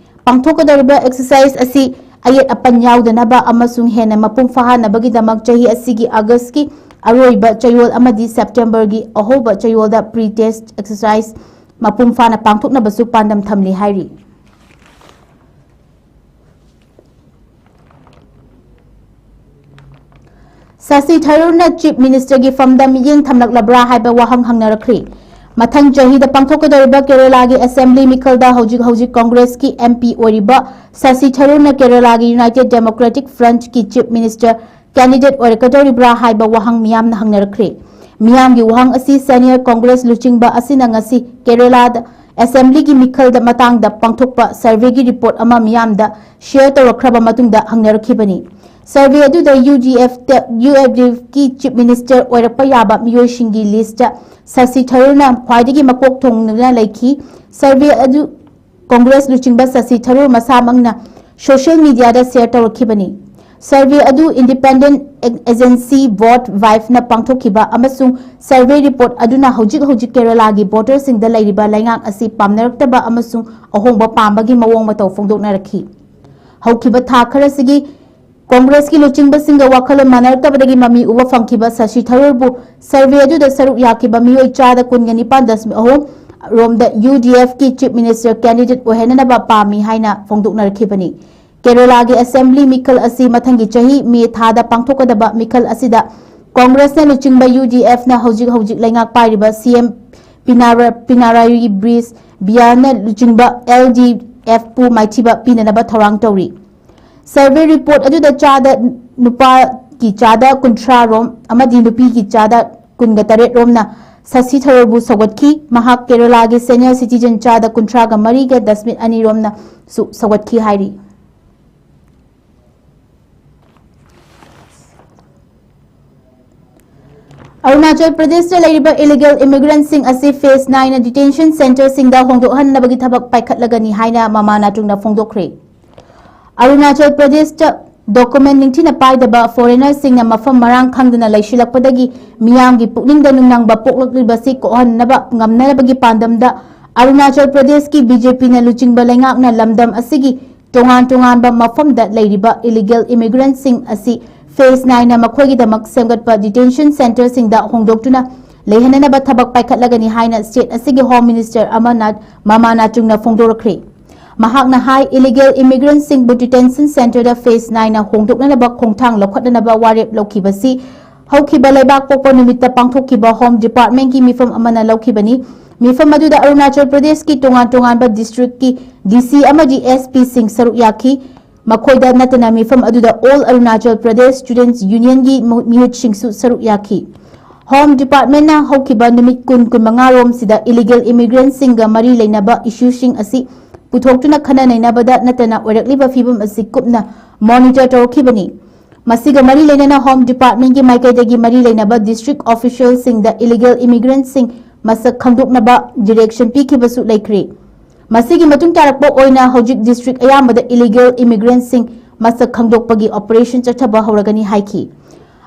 ꯄꯥꯡꯊꯣꯛꯀꯗꯧꯔꯤꯕ exercise ꯑꯁꯤ ꯑꯌꯦꯠ ꯑꯄꯟ ꯌꯥꯎꯗꯅꯕ ꯑꯃꯁꯨꯡ ꯍꯦꯟꯅ ꯃꯄꯨꯡ ꯐꯥꯍꯟꯅꯕꯒꯤꯗꯃꯛ ꯆꯍꯤ ꯑꯁꯤꯒꯤ August ꯀꯤ ꯑꯔꯣꯏꯕ ꯆꯌꯣꯜ ꯑꯃꯗꯤ September ꯒꯤ ꯑꯍꯧꯕ ꯆꯌꯣꯜꯗ pre-test exercise ꯃꯄꯨꯡ ꯐꯥꯅ ꯄꯥꯡꯊꯣꯛꯅꯕꯁꯨ ꯄꯥꯟꯗꯝ ꯊꯝꯂꯤ ꯍꯥꯏꯔꯤ꯫ ꯁꯁꯤ ꯊꯔꯨꯔꯅ Chief Minister ꯒꯤ ꯐꯝꯗ ꯃꯤꯠꯌꯦꯡ ꯊꯝꯂꯛꯂꯕ꯭ꯔꯥ ꯍꯥꯏꯕ ꯋꯥꯍꯪ ꯍꯪꯅꯔꯛꯈ꯭ꯔꯤ꯫ ꯃꯊꯪ ꯆꯍꯤꯗ ꯄꯥꯡꯊꯣꯛꯀꯗꯧꯔꯤꯕ ꯀꯦꯔꯂꯥꯒꯤ ꯑꯦꯁꯦꯝꯕ꯭ꯂꯤ ꯃꯤꯈꯜꯗ ꯍꯧꯖꯤꯛ ꯍꯧꯖꯤꯛ ꯀꯪꯒ꯭ꯔꯦꯁꯀꯤ ꯑꯦꯝ ꯄꯤ ꯑꯣꯏꯔꯤꯕ ꯁꯁꯤ ꯊꯔꯨꯔꯅ ꯀꯦꯔꯂꯥꯒꯤ ꯌꯨꯅꯥꯏꯇꯦꯗ ꯗꯦꯃꯣꯀ꯭ꯔꯦꯇꯤꯛ ꯐ꯭ꯔꯟꯠꯀꯤ ꯆꯤꯐ ꯃꯤꯅꯤꯁꯇꯔ ꯀꯦꯟꯗꯤꯗꯦꯠ ꯑꯣꯏꯔꯛꯀꯗꯧꯔꯤꯕ꯭ꯔꯥ ꯍꯥꯏꯕ ꯋꯥꯍꯪ ꯃꯤꯌꯥꯝꯅ ꯍꯪꯅꯔꯛꯈ꯭ꯔꯦ꯫ ꯃꯤꯌꯥꯝꯒꯤ ꯋꯥꯍꯪ ꯑꯁꯤ ꯁꯦꯅꯤꯌꯔ ꯀꯪꯒ꯭ꯔꯦꯁ ꯂꯨꯆꯤꯡꯕ ꯑꯁꯤꯅ ꯉꯁꯤ ꯀꯦꯔꯂꯥꯗ ꯑꯦꯁꯦꯝꯕ꯭ꯂꯤꯒꯤ ꯃꯤꯈꯜꯗ ꯃꯇꯥꯡꯗ ꯄꯥꯡꯊꯣꯛꯄ ꯁꯔꯚꯦꯒꯤ ꯔꯤꯄꯣꯔꯠ ꯑꯃ ꯃꯤꯌꯥꯝꯗ ꯁꯤꯌꯔ ꯇꯧꯔꯛꯈ꯭ꯔꯕ ꯃꯇꯨꯡꯗ ꯍꯪꯅꯔꯛꯈꯤꯕꯅꯤ꯫ ꯁꯔꯚꯦ ꯑꯗꯨꯗ ꯌꯨ ꯗꯤ ꯑꯦꯐꯇ, ꯌꯨ ꯑꯦꯐ ꯗꯤ ꯑꯦꯐꯀꯤ ꯆꯤꯐ ꯃꯤꯅꯤꯁꯇꯔ ꯑꯣꯏꯔꯛꯄ ꯌꯥꯕ ꯃꯤꯑꯣꯏꯁꯤꯡꯒꯤ ꯂꯤꯁꯇ ꯁꯁꯤ ꯊꯔꯨꯔꯅ ꯈ꯭ꯋꯥꯏꯗꯒꯤ ꯃꯀꯣꯛ ꯊꯣꯡꯗꯨꯅ ꯂꯩꯈꯤ꯫ ꯁꯔꯚꯦ ꯑꯗꯨ ꯀꯪꯒ꯭ꯔꯦꯁ ꯂꯨꯆꯤꯡꯕ ꯁꯁꯤ ꯊꯔꯨꯔ ꯃꯁꯥꯃꯛꯅ ꯁꯣꯁꯤꯌꯦꯜ ꯃꯤꯗꯤꯌꯥꯗ ꯁꯤꯌꯔ ꯇꯧꯔꯛꯈꯤꯕꯅꯤ꯫ ꯁꯔꯚꯦ ꯑꯗꯨ ꯏꯟꯗꯤꯄꯦꯟꯗꯦꯟꯠ ꯑꯦ-, ꯑꯦꯖꯦꯟꯁꯤ ꯚꯣꯠ ꯐꯥꯏꯚꯅ ꯄꯥꯡꯊꯣꯛꯈꯤꯕ ꯑꯃꯁꯨꯡ ꯁꯔꯚꯦ ꯔꯤꯄꯣꯔꯠ ꯑꯗꯨꯅ ꯍꯧꯖꯤꯛ ꯍꯧꯖꯤꯛ ꯀꯦꯔꯂꯥꯒꯤ ꯚꯣꯇꯔꯁꯤꯡꯗ ꯂꯩꯔꯤꯕ ꯂꯩꯉꯥꯛ ꯑꯁꯤ ꯄꯥꯝꯅꯔꯛꯇꯕ ꯑꯃꯁꯨꯡ ꯑꯍꯣꯡꯕ ꯄꯥꯝꯕꯒꯤ ꯃꯑꯣꯡ ꯃꯇꯧ ꯐꯣꯡꯗꯣꯛꯅꯔꯛꯈꯤ꯫ ꯍꯧꯈꯤꯕ ꯊꯥ ꯈꯔꯁꯤꯒꯤ ꯀꯪꯒ꯭ꯔꯦꯁꯀꯤ ꯂꯨꯆꯤꯡꯕꯁꯤꯡꯒ ꯋꯥꯈꯜꯂꯣꯟ ꯃꯥꯟꯅꯔꯛꯇꯕꯗꯒꯤ ꯃꯃꯤ ꯎꯕ ꯐꯪꯈꯤꯕ ꯁꯁꯤ ꯊꯔꯨꯔꯕꯨ ꯁꯔꯚꯦ ꯑꯗꯨꯗ ꯁꯔꯨꯛ ꯌꯥꯈꯤꯕ ꯃꯤꯑꯣꯏ ꯆꯥꯗ ꯀꯨꯟꯒ ꯅꯤꯄꯥꯟ ꯗꯁꯃꯤꯛ ꯑꯍꯨꯝ ꯔꯣꯝꯗ ꯌꯨ ꯗꯤ ꯑꯦꯐꯀꯤ ꯆꯤꯐ ꯃꯤꯅꯤꯁꯇꯔ ꯀꯦꯟꯗꯤꯗꯦꯠ ꯑꯣꯏꯍꯟꯅꯅꯕ ꯄꯥꯝꯃꯤ ꯍꯥꯏꯅ ꯐꯣꯡꯗꯣꯛꯅꯔꯛꯈꯤꯕꯅꯤ꯫ ꯀꯦꯔꯂꯥꯒꯤ ꯑꯦꯁꯦꯝꯕ꯭ꯂꯤ ꯃꯤꯈꯜ ꯑꯁꯤ ꯃꯊꯪꯒꯤ ꯆꯍꯤ ꯃꯦ ꯊꯥꯗ ꯄꯥꯡꯊꯣꯛꯀꯗꯕ ꯃꯤꯈꯜ ꯑꯁꯤꯗ ꯀꯪꯒ꯭ꯔꯦꯁꯅ ꯂꯨꯆꯤꯡꯕ ꯌꯨ ꯗꯤ ꯑꯦꯐꯅ ꯍꯧꯖꯤꯛ ꯍꯧꯖꯤꯛ ꯂꯩꯉꯥꯛ ꯄꯥꯏꯔꯤꯕ ꯁꯤ ꯑꯦꯝ ꯄꯤꯅꯥꯔ-, ꯄꯤꯅꯥꯔꯥꯌꯤ ꯕꯤꯖꯌꯟꯅ ꯂꯨꯆꯤꯡꯕ ꯑꯦꯜ ꯗꯤ ꯑꯦꯐꯄꯨ ꯃꯥꯏꯊꯤꯕ ꯄꯤꯅꯅꯕ ꯊꯧꯔꯥꯡ ꯇꯧꯔꯤ꯫ ꯁꯔꯚꯦ ꯔꯤꯄꯣꯔꯠ ꯑꯗꯨꯗ ꯆꯥꯗ ꯅꯨꯄꯥꯒꯤ ꯆꯥꯗ ꯀꯨꯟꯊ꯭ꯔꯥ ꯔꯣꯝ ꯑꯃꯗꯤ ꯅꯨꯄꯤꯒꯤ ꯆꯥꯗ ꯀꯨꯟꯒ ꯇꯔꯦꯠ ꯔꯣꯝꯅ ꯁꯁꯤ ꯊꯔꯨꯔꯕꯨ ꯁꯧꯒꯠꯈꯤ꯫ ꯃꯍꯥꯛ ꯀꯦꯔꯂꯥꯒꯤ ꯁꯦꯅꯤꯌꯔ ꯁꯤꯇꯤꯖꯦꯟ ꯆꯥꯗ ꯀꯨꯟꯊ꯭ꯔꯥꯒ ꯃꯔꯤꯒ ꯗꯁꯃꯤꯛ ꯑꯅꯤ ꯔꯣꯝꯅꯁꯨ ꯁꯧꯒꯠꯈꯤ ꯍꯥꯏꯔꯤ꯫ ꯑꯔꯨꯅꯥꯆꯜ ꯄ꯭ꯔꯗꯦꯁꯇ ꯂꯩꯔꯤꯕ ꯏꯂꯤꯒꯦꯜ ꯏꯃꯤꯒ꯭ꯔꯦꯟꯠꯁꯤꯡ ꯑꯁꯤ ꯐꯦꯖ ꯅꯥꯏꯅ ꯗꯤꯇꯦꯟꯁꯟ ꯁꯦꯟꯇꯔꯁꯤꯡꯗ ꯍꯣꯡꯗꯣꯛꯍꯟꯅꯕꯒꯤ ꯊꯕꯛ ꯄꯥꯏꯈꯠꯂꯒꯅꯤ ꯍꯥꯏꯅ ꯃꯃꯥ ꯅꯥꯇꯨꯡꯅ ꯐꯣꯡꯗꯣꯛꯈ꯭ꯔꯦ꯫ ꯑꯔꯨꯅꯥꯆꯜ ꯄ꯭ꯔꯗꯦꯁꯇ ꯗꯣꯀꯨꯃꯦꯟ ꯅꯤꯡꯊꯤꯅ ꯄꯥꯏꯗꯕ ꯐꯣꯔꯦꯅꯔꯁꯤꯡꯅ ꯃꯐꯝ ꯃꯔꯥꯡ ꯈꯪꯗꯅ ꯂꯩꯁꯤꯜꯂꯛꯄꯗꯒꯤ ꯃꯤꯌꯥꯝꯒꯤ ꯄꯨꯛꯅꯤꯡꯗ ꯅꯨꯡꯅꯥꯡꯕ ꯄꯣꯛꯂꯛꯂꯤꯕꯁꯤ ꯀꯣꯛꯍꯟꯅꯕ ꯉꯝꯅꯕꯒꯤ ꯄꯥꯟꯗꯝꯗ ꯑꯔꯨꯅꯥꯆꯜ ꯄ꯭ꯔꯗꯦꯁꯀꯤ ꯕꯤ ꯖꯦ ꯄꯤꯅ ꯂꯨꯆꯤꯡꯕ ꯂꯩꯉꯥꯛꯅ ꯂꯝꯗꯝ ꯑꯁꯤꯒꯤ ꯇꯣꯉꯥꯟ ꯇꯣꯉꯥꯟꯕ ꯃꯐꯝꯗ ꯂꯩꯔꯤꯕ ꯏꯂꯤꯒꯦꯜ ꯏꯃꯤꯒ꯭ꯔꯦꯟꯠꯁꯤꯡ ꯑꯁꯤ ꯐꯦꯖ ꯅꯥꯏꯅ ꯃꯈꯣꯏꯒꯤꯗꯃꯛ ꯁꯦꯝꯒꯠꯄ ꯗꯤꯇꯦꯟꯁꯟ ꯁꯦꯟꯇꯔꯁꯤꯡꯗ ꯍꯣꯡꯗꯣꯛꯇꯨꯅ ꯂꯩꯍꯟꯅꯅꯕ ꯊꯕꯛ ꯄꯥꯏꯈꯠꯂꯒꯅꯤ ꯍꯥꯏꯅ ꯁ꯭ꯇꯦꯠ ꯑꯁꯤꯒꯤ ꯍꯣꯝ ꯃꯤꯅꯤꯁꯇꯔ ꯑꯃꯅ ꯃꯃꯥ ꯅꯥꯇꯨꯡꯅ ꯐꯣꯡꯗꯣꯔꯛꯈ꯭ꯔꯦ꯫ ꯃꯍꯥꯛꯅ ꯍꯥꯏ, ꯏꯂꯤꯒꯦꯜ ꯏꯃꯤꯒ꯭ꯔꯦꯟꯠꯁꯤꯡꯕꯨ ꯗꯤꯇꯦꯟꯁꯟ ꯁꯦꯟꯇꯔꯗ ꯐꯦꯖ ꯅꯥꯏꯅ ꯍꯣꯡꯗꯣꯛꯅꯅꯕ ꯈꯣꯡꯊꯥꯡ ꯂꯧꯈꯠꯅꯅꯕ ꯋꯥꯔꯦꯞ ꯂꯧꯈꯤꯕꯁꯤ ꯍꯧꯈꯤꯕ ꯂꯩꯕꯥꯛ ꯄꯣꯛꯄ ꯅꯨꯃꯤꯠꯇ ꯄꯥꯡꯊꯣꯛꯈꯤꯕ ꯍꯣꯝ ꯗꯤꯄꯥꯔꯠꯃꯦꯟꯠꯀꯤ ꯃꯤꯐꯝ ꯑꯃꯅ ꯂꯧꯈꯤꯕꯅꯤ꯫ ꯃꯤꯐꯝ ꯑꯗꯨꯗ ꯑꯔꯨꯅꯥꯆꯜ ꯄ꯭ꯔꯗꯦꯁꯀꯤ ꯇꯣꯉꯥꯟ ꯇꯣꯉꯥꯟꯕ ꯗꯤꯁꯇ꯭ꯔꯤꯛꯀꯤ ꯗꯤ ꯁꯤ ꯑꯃꯗꯤ ꯑꯦꯁ ꯄꯤꯁꯤꯡ ꯁꯔꯨꯛ ꯌꯥꯈꯤ꯫ ꯃꯈꯣꯏꯗ ꯅꯠꯇꯅ ꯃꯤꯐꯝ ꯑꯗꯨꯗ ꯑꯣꯜ ꯑꯔꯨꯅꯥꯆꯜ ꯄ꯭ꯔꯗꯦꯁ ꯁ꯭ꯇꯨꯗꯦꯟꯠꯁ ꯌꯨꯅꯤꯌꯟꯒꯤ ꯃꯤꯍꯨꯠꯁꯤꯡꯁꯨ ꯁꯔꯨꯛ ꯌꯥꯈꯤ꯫ ꯍꯣꯝ ꯗꯤꯄꯥꯔꯠꯃꯦꯟꯠꯅ ꯍꯧꯈꯤꯕ ꯅꯨꯃꯤꯠ ꯀꯨꯟ, ꯀꯨꯟꯃꯉꯥ ꯔꯣꯝꯁꯤꯗ ꯏꯂꯤꯒꯦꯜ ꯏꯃꯤꯒ꯭ꯔꯦꯟꯠꯁꯤꯡꯒ ꯃꯔꯤ ꯂꯩꯅꯕ ꯏꯁꯨꯁꯤꯡ ꯑꯁꯤ ꯄꯨꯊꯣꯛꯇꯨꯅ ꯈꯟꯅ ꯅꯩꯅꯕꯗ ꯅꯠꯇꯅ ꯑꯣꯏꯔꯛꯂꯤꯕ ꯐꯤꯕꯝ ꯑꯁꯤ ꯀꯨꯞꯅ ꯃꯣꯅꯤꯇꯔ ꯇꯧꯔꯛꯈꯤꯕꯅꯤ꯫ ꯃꯁꯤꯒ ꯃꯔꯤ ꯂꯩꯅꯅ ꯍꯣꯝ ꯗꯤꯄꯥꯔꯠꯃꯦꯟꯠꯀꯤ ꯃꯥꯏꯀꯩꯗꯒꯤ ꯃꯔꯤ ꯂꯩꯅꯕ ꯗꯤꯁꯇ꯭ꯔꯤꯛ ꯑꯣꯐꯤꯁꯤꯌꯦꯜꯁꯤꯡꯗ ꯏꯂꯤꯒꯦꯜ ꯏꯃꯤꯒ꯭ꯔꯦꯟꯠꯁꯤꯡ ꯃꯁꯛ ꯈꯪꯗꯣꯛꯅꯕ ꯗꯤꯔꯦꯛꯁꯟ ꯄꯤꯈꯤꯕꯁꯨ ꯂꯩꯈ꯭ꯔꯦ꯫ ꯃꯁꯤꯒꯤ ꯃꯇꯨꯡ ꯇꯥꯔꯛꯄ ꯑꯣꯏꯅ ꯍꯧꯖꯤꯛ ꯗꯤꯁꯇ꯭ꯔꯤꯛ ꯑꯌꯥꯝꯕꯗ ꯏꯂꯤꯒꯦꯜ ꯏꯃꯤꯒ꯭ꯔꯦꯟꯠꯁꯤꯡ ꯃꯁꯛ ꯈꯪꯗꯣꯛꯄꯒꯤ ꯑꯣꯄꯔꯦꯁꯟ ꯆꯠꯊꯕ ꯍꯧꯔꯒꯅꯤ ꯍꯥꯏꯈꯤ꯫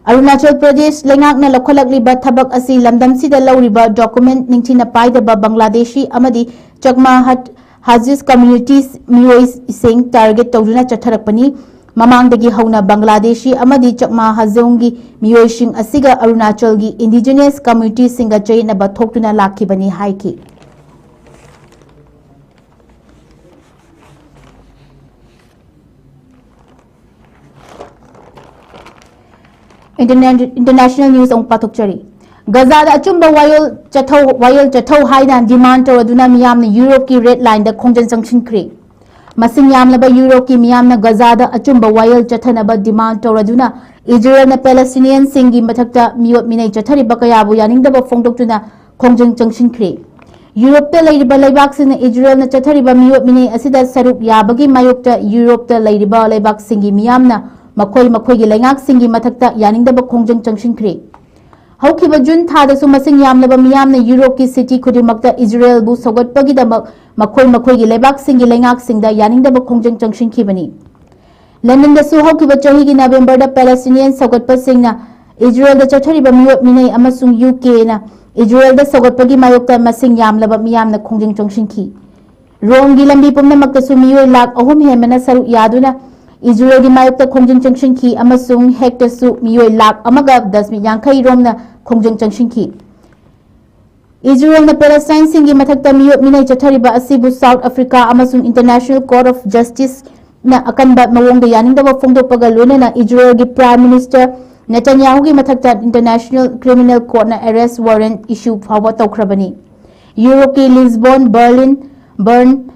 ꯑꯔꯨꯅꯥꯆꯜ ꯄ꯭ꯔꯗꯦꯁ ꯂꯩꯉꯥꯛꯅ ꯂꯧꯈꯠꯂꯛꯂꯤꯕ ꯊꯕꯛ ꯑꯁꯤ ꯂꯝꯗꯝꯁꯤꯗ ꯂꯧꯔꯤꯕ ꯗꯣꯀꯨꯃꯦꯟꯠ ꯅꯤꯡꯊꯤꯅ ꯄꯥꯏꯗꯕ ꯕꯪꯒ꯭ꯂꯥꯗꯦꯁꯤ ꯑꯃꯗꯤ ꯆꯛꯃꯥ ꯍꯠ ꯍꯥꯖꯤꯁ ꯀꯝꯃ꯭ꯌꯨꯅꯤꯇꯤꯁ ꯃꯤꯑꯣꯏꯁꯤꯡ ꯇꯥꯔꯒꯦꯠ ꯇꯧꯗꯨꯅ ꯆꯠꯊꯔꯛꯄꯅꯤ꯫ ꯃꯃꯥꯡꯗꯒꯤ ꯍꯧꯅ ꯕꯪꯒ꯭ꯂꯥꯗꯦꯁꯤ ꯑꯃꯗꯤ ꯆꯛꯃꯥ ꯍꯖꯣꯡꯒꯤ ꯃꯤꯑꯣꯏꯁꯤꯡ ꯑꯁꯤꯒ ꯑꯔꯨꯅꯥꯆꯜꯒꯤ ꯏꯟꯗꯤꯖꯤꯅꯁ ꯀꯝꯃ꯭ꯌꯨꯅꯤꯇꯤꯁꯤꯡꯒ ꯆꯌꯦꯠꯅꯕ ꯊꯣꯛꯇꯨꯅ ꯂꯥꯛꯈꯤꯕꯅꯤ ꯍꯥꯏꯈꯤ꯫ ꯏꯟꯇꯔꯅꯦ-, ꯏꯟꯇꯔꯅꯦꯁꯅꯦꯜ ꯅ꯭ꯌꯨꯁ ꯑꯃꯨꯛ ꯄꯥꯊꯣꯛꯆꯔꯤ꯫ ꯒꯖꯥꯗ ꯑꯆꯨꯝꯕ ꯋꯥꯌꯦꯜ ꯆꯠꯊꯧ, ꯋꯥꯌꯦꯜ ꯆꯠꯊꯧ ꯍꯥꯏꯅ ꯗꯤꯃꯥꯟ ꯇꯧꯔꯗꯨꯅ ꯃꯤꯌꯥꯝꯅ ꯌꯨꯔꯣꯞꯀꯤ ꯔꯦꯗ ꯂꯥꯏꯟꯗ ꯈꯣꯡꯖꯪ ꯆꯪꯁꯤꯟꯈ꯭ꯔꯦ꯫ ꯃꯁꯤꯡ ꯌꯥꯝꯂꯕ ꯌꯨꯔꯣꯞꯀꯤ ꯃꯤꯌꯥꯝꯅ ꯒꯖꯥꯗ ꯑꯆꯨꯝꯕ ꯋꯥꯌꯦꯜ ꯆꯠꯊꯅꯕ ꯗꯤꯃꯥꯟ ꯇꯧꯔꯗꯨꯅ ꯏꯖꯔꯦꯜꯅ ꯄꯦꯂꯦꯁꯇꯤꯅꯤꯌꯟꯁꯤꯡꯒꯤ ꯃꯊꯛꯇ ꯃꯤꯑꯣꯠ ꯃꯤꯅꯩ ꯆꯠꯊꯔꯤꯕ ꯀꯌꯥꯕꯨ ꯌꯥꯅꯤꯡꯗꯕ ꯐꯣꯡꯗꯣꯛꯇꯨꯅ ꯈꯣꯡꯖꯪ ꯆꯪꯁꯤꯟꯈ꯭ꯔꯦ꯫ ꯌꯨꯔꯣꯞꯇ ꯂꯩꯔꯤꯕ ꯂꯩꯕꯥꯛꯁꯤꯡꯅ ꯏꯖꯔꯦꯜꯅ ꯆꯠꯊꯔꯤꯕ ꯃꯤꯑꯣꯠ ꯃꯤꯅꯩ ꯑꯁꯤꯗ ꯁꯔꯨꯛ ꯌꯥꯕꯒꯤ ꯃꯥꯌꯣꯛꯇ ꯌꯨꯔꯣꯞꯇ ꯂꯩꯔꯤꯕ ꯂꯩꯕꯥꯛꯁꯤꯡꯒꯤ ꯃꯤꯌꯥꯝꯅ ꯃꯈꯣꯏ ꯃꯈꯣꯏꯒꯤ ꯂꯩꯉꯥꯛꯁꯤꯡꯒꯤ ꯃꯊꯛꯇ ꯌꯥꯅꯤꯡꯗꯕ ꯈꯣꯡꯖꯪ ꯆꯪꯁꯤꯟꯈ꯭ꯔꯦ꯫ ꯍꯧꯈꯤꯕ ꯖꯨꯟ ꯊꯥꯗꯁꯨ ꯃꯁꯤꯡ ꯌꯥꯝꯂꯕ ꯃꯤꯌꯥꯝꯅ ꯌꯨꯔꯣꯞꯀꯤ ꯁꯤꯇꯤ ꯈꯨꯗꯤꯡꯃꯛꯇ ꯏꯖꯔꯦꯜꯕꯨ ꯁꯧꯒꯠꯄꯒꯤꯗꯃꯛ ꯃꯈꯣꯏ ꯃꯈꯣꯏꯒꯤ ꯂꯩꯕꯥꯛꯁꯤꯡꯒꯤ ꯂꯩꯉꯥꯛꯁꯤꯡꯗ ꯌꯥꯅꯤꯡꯗꯕ ꯈꯣꯡꯖꯪ ꯆꯪꯁꯤꯟꯈꯤꯕꯅꯤ꯫ ꯂꯟꯗꯟꯗꯁꯨ ꯍꯧꯈꯤꯕ ꯆꯍꯤꯒꯤ ꯅꯕꯦꯝꯕꯔꯗ ꯄꯦꯂꯦꯁꯇꯤꯅꯤꯌꯟ ꯁꯧꯒꯠꯄꯁꯤꯡꯅ ꯏꯖꯔꯦꯜꯗ ꯆꯠꯊꯔꯤꯕ ꯃꯤꯑꯣꯠ ꯃꯤꯅꯩ ꯑꯃꯁꯨꯡ ꯌꯨ ꯀꯦꯅ ꯏꯖꯔꯦꯜꯗ ꯁꯧꯒꯠꯄꯒꯤ ꯃꯥꯌꯣꯛꯇ ꯃꯁꯤꯡ ꯌꯥꯝꯂꯕ ꯃꯤꯌꯥꯝꯅ ꯈꯣꯡꯖꯪ ꯆꯪꯁꯤꯟꯈꯤ꯫ ꯔꯣꯝꯒꯤ ꯂꯝꯕꯤ ꯄꯨꯝꯅꯃꯛꯇꯁꯨ ꯃꯤꯑꯣꯏ ꯂꯥꯈ ꯑꯍꯨꯝ ꯍꯦꯟꯕꯅ ꯁꯔꯨꯛ ꯌꯥꯗꯨꯅ ꯏꯖꯔꯦꯜꯒꯤ ꯃꯥꯌꯣꯛꯇ ꯈꯣꯡꯖꯪ ꯆꯪꯁꯤꯟꯈꯤ ꯑꯃꯁꯨꯡ ꯍꯦꯛꯇꯁꯨ ꯃꯤꯑꯣꯏ ꯂꯥꯈ ꯑꯃꯒ ꯗꯁꯃꯤꯛ ꯌꯥꯡꯈꯩ ꯔꯣꯝꯅ ꯈꯣꯡꯖꯪ ꯆꯪꯁꯤꯟꯈꯤ꯫ ꯏꯖꯔꯦꯜꯅ ꯄꯦꯂꯦꯁꯇꯥꯏꯟꯁꯤꯡꯒꯤ ꯃꯊꯛꯇ ꯃꯤꯑꯣꯠ ꯃꯤꯅꯩ ꯆꯠꯊꯔꯤꯕ ꯑꯁꯤꯕꯨ ꯁꯥꯎꯠ ꯑꯐ꯭ꯔꯤꯀꯥ ꯑꯃꯁꯨꯡ ꯏꯟꯇꯔꯅꯦꯁꯅꯦꯜ ꯀꯣꯔꯠ ꯑꯣꯐ ꯖꯁꯇꯤꯁꯅ ꯑꯀꯟꯕ ꯃꯑꯣꯡꯗ ꯌꯥꯅꯤꯡꯗꯕ ꯐꯣꯡꯗꯣꯛꯄꯒ ꯂꯣꯏꯅꯅ ꯏꯖꯔꯦꯜꯒꯤ ꯄ꯭ꯔꯥꯏꯝ ꯃꯤꯅꯤꯁꯇꯔ ꯅꯦꯇꯟꯌꯥꯍꯨꯒꯤ ꯃꯊꯛꯇ International Criminal Courtꯅ arrest warrant issue ꯐꯥꯎꯕ ꯇꯧꯈ꯭ꯔꯕꯅꯤ꯫ ꯌꯨꯔꯣꯞꯀꯤ ꯂꯤꯁꯕꯣꯟ, ꯕꯔꯂꯤꯟ, ꯕꯔꯟ,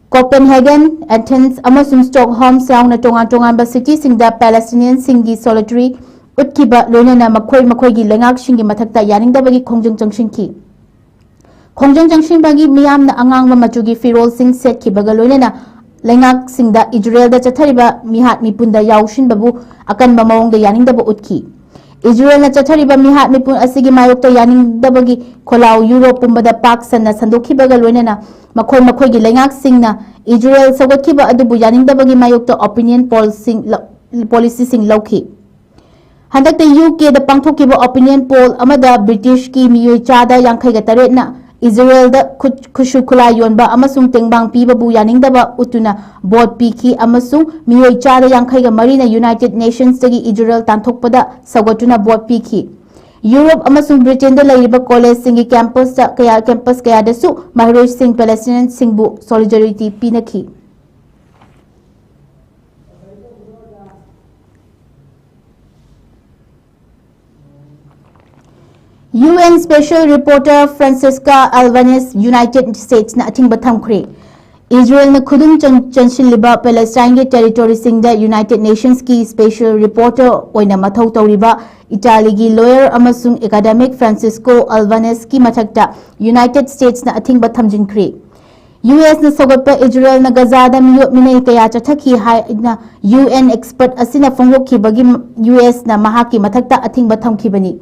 ꯀꯣꯄꯦꯟꯍꯦꯒꯟ, ꯑꯦꯊꯦꯟꯁ ꯑꯃꯁꯨꯡ ꯁ꯭ꯇꯣꯛꯍꯣꯝ ꯌꯥꯎꯅ ꯇꯣꯉꯥꯟ ꯇꯣꯉꯥꯟꯕ ꯁꯤꯇꯤꯁꯤꯡꯗ ꯄꯦꯂꯦꯁꯇꯤꯅꯤꯌꯟꯁꯤꯡꯒꯤ solidarity ꯎꯠꯈꯤꯕ, ꯂꯣꯏꯅꯅ ꯃꯈꯣꯏ ꯃꯈꯣꯏꯒꯤ ꯂꯩꯉꯥꯛꯁꯤꯡꯒꯤ ꯃꯊꯛꯇ ꯌꯥꯅꯤꯡꯗꯕꯒꯤ ꯈꯣꯡꯖꯪ ꯆꯪꯁꯤꯟꯈꯤ꯫ ꯈꯣꯡꯖꯪ ꯆꯪꯁꯤꯟꯕꯒꯤ ꯃꯤꯌꯥꯝꯅ ꯑꯉꯥꯡꯕ ꯃꯆꯨꯒꯤ ꯐꯤꯔꯣꯜꯁꯤꯡ ꯁꯦꯠꯈꯤꯕꯒ ꯂꯣꯏꯅꯅ ꯂꯩꯉꯥꯛꯁꯤꯡꯗ ꯏꯖꯔꯦꯜꯗ ꯆꯠꯊꯔꯤꯕ ꯃꯤꯍꯥꯠ ꯃꯤꯄꯨꯟꯗ ꯌꯥꯎꯁꯤꯟꯕꯕꯨ ꯑꯀꯟꯕ ꯃꯑꯣꯡꯗ ꯌꯥꯅꯤꯡꯗꯕ ꯎꯠꯈꯤ꯫ ꯏꯖꯔꯦꯜꯅ ꯆꯠꯊꯔꯤꯕ ꯃꯤꯍꯥꯠ ꯃꯤꯄꯨꯟ ꯑꯁꯤꯒꯤ ꯃꯥꯌꯣꯛꯇ ꯌꯥꯅꯤꯡꯗꯕꯒꯤ ꯈꯣꯜꯂꯥꯎ ꯌꯨꯔꯣꯞ ꯄꯨꯝꯕꯗ ꯄꯥꯛ ꯁꯟꯅ ꯁꯟꯗꯣꯛꯈꯤꯕꯒ ꯂꯣꯏꯅꯅ ꯃꯈꯣꯏ ꯃꯈꯣꯏꯒꯤ ꯂꯩꯉꯥꯛꯁꯤꯡꯅ ꯏꯖꯔꯦꯜ ꯁꯧꯒꯠꯈꯤꯕ ꯑꯗꯨꯕꯨ ꯌꯥꯅꯤꯡꯗꯕꯒꯤ ꯃꯥꯌꯣꯛꯇ opinion pollꯁꯤꯡ ꯂꯧ-, policyꯁꯤꯡ ꯂꯧꯈꯤ꯫ ꯍꯟꯗꯛꯇ ꯌꯨ ꯀꯦꯗ ꯄꯥꯡꯊꯣꯛꯈꯤꯕ opinion poll ꯑꯃꯗ ꯕ꯭ꯔꯤꯇꯤꯁꯀꯤ ꯃꯤꯑꯣꯏ ꯆꯥꯗ ꯌꯥꯡꯈꯩꯒ ꯇꯔꯦꯠꯅ ꯏꯖꯔꯦꯜꯗ ꯈꯨꯠ-, ꯈꯨꯠꯁꯨ ꯈꯨꯠꯂꯥꯏ ꯌꯣꯟꯕ ꯑꯃꯁꯨꯡ ꯇꯦꯡꯕꯥꯡ ꯄꯤꯕꯕꯨ ꯌꯥꯅꯤꯡꯗꯕ ꯎꯠꯇꯨꯅ ꯚꯣꯠ ꯄꯤꯈꯤ ꯑꯃꯁꯨꯡ ꯃꯤꯑꯣꯏ ꯆꯥꯗ ꯌꯥꯡꯈꯩꯒ ꯃꯔꯤꯅ United Nationsꯇꯒꯤ ꯏꯖꯔꯦꯜ ꯇꯥꯟꯊꯣꯛꯄꯗ ꯁꯧꯒꯠꯇꯨꯅ ꯚꯣꯠ ꯄꯤꯈꯤ꯫ ꯌꯨꯔꯣꯞ ꯑꯃꯁꯨꯡ ꯕ꯭ꯔꯤꯇꯦꯟꯗ ꯂꯩꯔꯤꯕ ꯀꯣꯂꯦꯖꯁꯤꯡꯒꯤ campusꯇ ꯀꯌꯥ, campus ꯀꯌꯥꯗꯁꯨ ꯃꯍꯩꯔꯣꯏꯁꯤꯡ ꯄꯦꯂꯦꯁꯇꯤꯅꯤꯌꯟꯁꯤꯡꯕꯨ solidarity ꯄꯤꯅꯈꯤ꯫ UN Special Reporter Francisca Albanese United Statesꯅ ꯑꯊꯤꯡꯕ ꯊꯝꯈ꯭ꯔꯦ꯫ ꯏꯖꯔꯦꯜꯅ ꯈꯨꯗꯨꯝ ꯆꯟ-, ꯆꯟꯁꯤꯜꯂꯤꯕ ꯄꯦꯂꯦꯁꯇꯥꯏꯟꯒꯤ territoryꯁꯤꯡꯗ United Nationsꯀꯤ Special Reporter ꯑꯣꯏꯅ ꯃꯊꯧ ꯇꯧꯔꯤꯕ ꯏꯇꯥꯂꯤꯒꯤ lawyer ꯑꯃꯁꯨꯡ academic Francisco Albaneseꯀꯤ ꯃꯊꯛꯇ United Statesꯅ ꯑꯊꯤꯡꯕ ꯊꯝꯖꯤꯟꯈ꯭ꯔꯦ꯫ USꯅ ꯁꯧꯒꯠꯄ ꯏꯖꯔꯦꯜꯅ ꯒꯖꯥꯗ ꯃꯤꯑꯣꯠ ꯃꯤꯅꯩ ꯀꯌꯥ ꯆꯠꯊꯈꯤ ꯍꯥꯏꯅ UN expert ꯑꯁꯤꯅ ꯐꯣꯡꯗꯣꯛꯈꯤꯕꯒꯤ USꯅ ꯃꯍꯥꯛꯀꯤ ꯃꯊꯛꯇ ꯑꯊꯤꯡꯕ ꯊꯝꯈꯤꯕꯅꯤ꯫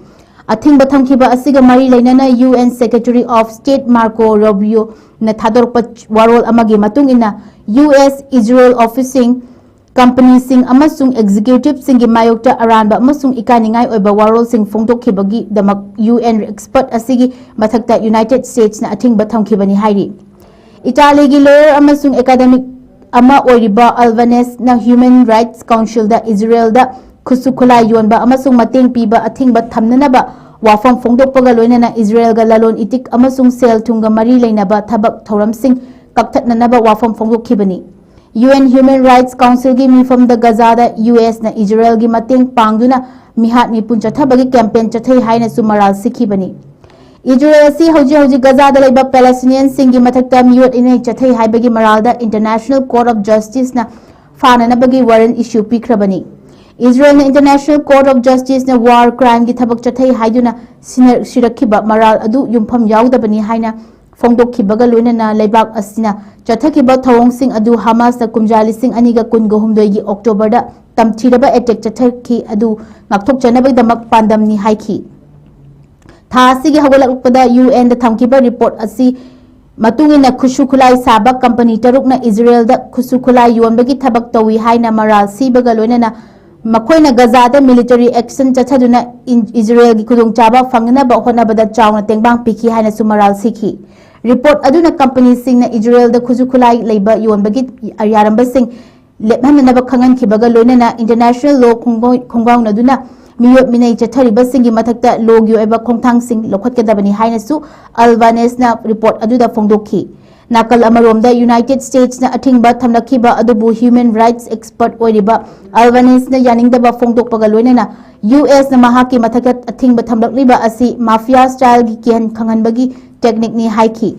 ꯑꯊꯤꯡꯕ ꯊꯝꯈꯤꯕ ꯑꯁꯤꯒ ꯃꯔꯤ ꯂꯩꯅꯅ UN Secretary of State Marco Rubioꯅ ꯊꯥꯗꯣꯔꯛꯄ ꯋꯥꯔꯣꯜ ꯑꯃꯒꯤ ꯃꯇꯨꯡ ꯏꯟꯅ, US ꯏꯖꯔꯦꯜ officeꯁꯤꯡ, companyꯁꯤꯡ ꯑꯃꯁꯨꯡ executiveꯁꯤꯡꯒꯤ ꯃꯥꯌꯣꯛꯇ ꯑꯔꯥꯟꯕ ꯑꯃꯁꯨꯡ ꯏꯀꯥꯏꯅꯤꯡꯉꯥꯏ ꯑꯣꯏꯕ ꯋꯥꯔꯣꯜꯁꯤꯡ ꯐꯣꯡꯗꯣꯛꯈꯤꯕꯒꯤꯗꯃꯛ UN expert ꯑꯁꯤꯒꯤ ꯃꯊꯛꯇ United Statesꯅ ꯑꯊꯤꯡꯕ ꯊꯝꯈꯤꯕꯅꯤ ꯍꯥꯏꯔꯤ꯫ ꯏꯇꯥꯂꯤꯒꯤ lawyer ꯑꯃꯁꯨꯡ academic ꯑꯃ ꯑꯣꯏꯔꯤꯕ Albaneseꯅ Human Rights Councilꯗ ꯏꯖꯔꯦꯜꯗ ꯈꯨꯠꯁꯨ ꯈꯨꯠꯂꯥꯏ ꯌꯣꯟꯕ ꯑꯃꯁꯨꯡ ꯃꯇꯦꯡ ꯄꯤꯕ ꯑꯊꯤꯡꯕ ꯊꯝꯅꯅꯕ ꯋꯥꯐꯝ ꯐꯣꯡꯗꯣꯛꯄꯒ ꯂꯣꯏꯅꯅ ꯏꯖꯔꯦꯜꯒ ꯂꯂꯣꯟ ꯏꯇꯤꯛ ꯑꯃꯁꯨꯡ ꯁꯦꯜ ꯊꯨꯝꯒ ꯃꯔꯤ ꯂꯩꯅꯕ ꯊꯕꯛ ꯊꯧꯔꯝꯁꯤꯡ ꯀꯛꯊꯠꯅꯅꯕ ꯋꯥꯐꯝ ꯐꯣꯡꯗꯣꯛꯈꯤꯕꯅꯤ꯫ UN Human Rights Councilꯒꯤ ꯃꯤꯐꯝꯗ ꯒꯖꯥꯗ USꯅ ꯏꯖꯔꯦꯜꯒꯤ ꯃꯇꯦꯡ ꯄꯥꯡꯗꯨꯅ ꯃꯤꯍꯥꯠ ꯃꯤꯄꯨꯟ ꯆꯠꯊꯕꯒꯤ ꯀꯦꯝꯄꯦꯟ ꯆꯠꯊꯩ ꯍꯥꯏꯅꯁꯨ ꯃꯔꯥꯜ ꯁꯤꯈꯤꯕꯅꯤ꯫ ꯏꯖꯔꯦꯜ ꯑꯁꯤ ꯍꯧꯖꯤꯛ ꯍꯧꯖꯤꯛ ꯒꯖꯥꯗ ꯂꯩꯕ ꯄꯦꯂꯦꯁꯇꯤꯅꯤꯌꯟꯁꯤꯡꯒꯤ ꯃꯊꯛꯇ ꯃꯤꯑꯣꯠ ꯏꯅꯩ ꯆꯠꯊꯩ ꯍꯥꯏꯕꯒꯤ ꯃꯔꯥꯜꯗ ꯏꯟꯇꯔꯅꯦꯁꯅꯦꯜ ꯀꯣꯔꯠ ꯑꯣꯐ ꯖꯁꯇꯤꯁꯅ ꯐꯥꯅꯅꯕꯒꯤ ꯋꯥꯔꯦꯟ ꯏꯁꯨ ꯄꯤꯈ꯭ꯔꯕꯅꯤ꯫ ꯏꯖꯔꯦꯜꯅ ꯏꯟꯇꯔꯅꯦꯁꯅꯦꯜ ꯀꯣꯔꯠ ꯑꯣꯐ ꯖꯁꯇꯤꯁꯅ ꯋꯥꯔ ꯀ꯭ꯔꯥꯏꯝꯒꯤ ꯊꯕꯛ ꯆꯠꯊꯩ ꯍꯥꯏꯗꯨꯅ ꯁꯤꯅ-, ꯁꯤꯔꯛꯈꯤꯕ ꯃꯔꯥꯜ ꯑꯗꯨ ꯌꯨꯝꯐꯝ ꯌꯥꯎꯗꯕꯅꯤ ꯍꯥꯏꯅ ꯐꯣꯡꯗꯣꯛꯈꯤꯕꯒ ꯂꯣꯏꯅꯅ ꯂꯩꯕꯥꯛ ꯑꯁꯤꯅ ꯆꯠꯊꯈꯤꯕ ꯊꯧꯑꯣꯡꯁꯤꯡ ꯑꯗꯨ ꯍꯃꯥꯁꯅ ꯀꯨꯝꯖꯥ ꯂꯤꯁꯤꯡ ꯑꯅꯤꯒ ꯀꯨꯟꯒ ꯍꯨꯝꯗꯣꯏꯒꯤ ꯑꯣꯛꯇꯣꯕꯔꯗ ꯇꯝꯊꯤꯔꯕ ꯑꯦꯇꯦꯛ ꯆꯠꯊꯈꯤ ꯑꯗꯨ ꯉꯥꯛꯊꯣꯛꯆꯅꯕꯒꯤꯗꯃꯛ ꯄꯥꯟꯗꯝꯅꯤ ꯍꯥꯏꯈꯤ꯫ ꯊꯥ ꯑꯁꯤꯒꯤ ꯍꯧꯒꯠꯂꯛꯄꯗ ꯌꯨ ꯑꯦꯟꯗ ꯊꯝꯈꯤꯕ ꯔꯤꯄꯣꯔꯠ ꯑꯁꯤ ꯃꯇꯨꯡ ꯏꯟꯅ ꯈꯨꯠꯁꯨ ꯈꯨꯠꯂꯥꯏ ꯁꯥꯕ ꯀꯝꯄꯅꯤ ꯇꯔꯨꯛꯅ ꯏꯖꯔꯦꯜꯗ ꯈꯨꯠꯁꯨ ꯈꯨꯠꯂꯥꯏ ꯌꯣꯟꯕꯒꯤ ꯊꯕꯛ ꯇꯧꯏ ꯍꯥꯏꯅ ꯃꯔꯥꯜ ꯁꯤꯕꯒ ꯂꯣꯏꯅꯅ ꯃꯈꯣꯏꯅ ꯒꯖꯥꯗ ꯃꯤꯂꯤꯇꯔꯤ ꯑꯦꯛꯁꯟ ꯆꯠꯊꯗꯨꯅ ꯏꯟ-, ꯏꯖꯔꯦꯜꯒꯤ ꯈꯨꯗꯣꯡꯆꯥꯕ ꯐꯪꯅꯅꯕ ꯍꯣꯠꯅꯕꯗ ꯆꯥꯎꯅ ꯇꯦꯡꯕꯥꯡ ꯄꯤꯈꯤ ꯍꯥꯏꯅꯁꯨ ꯃꯔꯥꯜ ꯁꯤꯈꯤ꯫ ꯔꯤꯄꯣꯔꯠ ꯑꯗꯨꯅ ꯀꯝꯄꯅꯤꯁꯤꯡꯅ ꯏꯖꯔꯦꯜꯗ ꯈꯨꯠꯁꯨ ꯈꯨꯠꯂꯥꯏ ꯂꯩꯕ ꯌꯣꯟꯕꯒꯤ ꯌꯥꯔꯝꯕꯁꯤꯡ ꯂꯦꯞꯍꯟꯅꯅꯕ ꯈꯪꯍꯟꯈꯤꯕꯒ ꯂꯣꯏꯅꯅ ꯏꯟꯇꯔꯅꯦꯁꯅꯦꯜ ꯂꯣ ꯈꯣꯡꯒꯣ-, ꯈꯣꯡꯒꯥꯎꯅꯗꯨꯅ ꯃꯤꯑꯣꯠ ꯃꯤꯅꯩ ꯆꯠꯊꯔꯤꯕꯁꯤꯡꯒꯤ ꯃꯊꯛꯇ ꯂꯣꯒꯤ ꯑꯣꯏꯕ ꯈꯣꯡꯊꯥꯡꯁꯤꯡ ꯂꯧꯈꯠꯀꯗꯕꯅꯤ ꯍꯥꯏꯅꯁꯨ ꯑꯜꯕꯥꯅꯦꯁꯅ ꯔꯤꯄꯣꯔꯠ ꯑꯗꯨꯗ ꯐꯣꯡꯗꯣꯛꯈꯤ꯫ ꯅꯥꯀꯜ ꯑꯃꯔꯣꯝꯗ ꯌꯨꯅꯥꯏꯇꯦꯗ ꯁ꯭ꯇꯦꯠꯁꯅ ꯑꯊꯤꯡꯕ ꯊꯝꯂꯛꯈꯤꯕ ꯑꯗꯨꯕꯨ ꯍ꯭ꯌꯨꯃꯦꯟ ꯔꯥꯏꯠꯁ ꯑꯦꯛꯁꯄꯔꯠ ꯑꯣꯏꯔꯤꯕ ꯑꯜꯕꯥꯅꯦꯁꯅ ꯌꯥꯅꯤꯡꯗꯕ ꯐꯣꯡꯗꯣꯛꯄꯒ ꯂꯣꯏꯅꯅ ꯌꯨ ꯑꯦꯁꯅ ꯃꯍꯥꯛꯀꯤ ꯃꯊꯛꯇ ꯑꯊꯤꯡꯕ ꯊꯝꯂꯛꯂꯤꯕ ꯑꯁꯤ ꯃꯥꯐꯤꯌꯥ ꯁ꯭ꯇꯥꯏꯜꯒꯤ ꯀꯤꯍꯟ ꯈꯪꯍꯟꯕꯒꯤ ꯇꯦꯛꯅꯤꯛꯅꯤ ꯍꯥꯏꯈꯤ꯫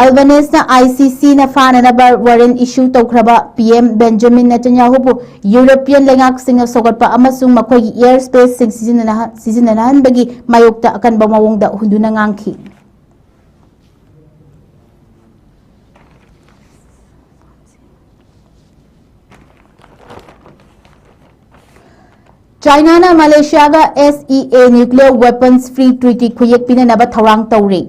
ꯑꯜꯕꯥꯅꯦꯁꯅ ꯑꯥꯏ ꯁꯤ ꯁꯤꯅ ꯐꯥꯅꯅꯕ ꯋꯥꯔꯦꯟ ꯏꯁꯨ ꯇꯧꯈ꯭ꯔꯕ ꯄꯤ ꯑꯦꯝ ꯕꯦꯟꯖꯥꯃꯤꯟ ꯅꯦꯇꯟꯌꯥꯍꯨꯕꯨ ꯌꯨꯔꯣꯄꯤꯌꯟ ꯂꯩꯉꯥꯛꯁꯤꯡꯅ ꯁꯧꯒꯠꯄ ꯑꯃꯁꯨꯡ ꯃꯈꯣꯏꯒꯤ ꯑꯦꯌꯔ ꯁ꯭ꯄꯦꯁꯁꯤꯡ ꯁꯤꯖꯤꯟꯅꯅꯍ-, ꯁꯤꯖꯤꯟꯅꯅꯍꯟꯕꯒꯤ ꯃꯥꯌꯣꯛꯇ ꯑꯀꯟꯕ ꯃꯑꯣꯡꯗ ꯍꯨꯟꯗꯨꯅ ꯉꯥꯡꯈꯤ꯫ ꯆꯥꯏꯅꯥꯅ ꯃꯂꯦꯁꯤꯌꯥꯒ ꯑꯦꯁ ꯏ ꯑꯦ Nuclear Weapons Free Treaty ꯈꯨꯌꯦꯛ ꯄꯤꯅꯅꯕ ꯊꯧꯔꯥꯡ ꯇꯧꯔꯤ꯫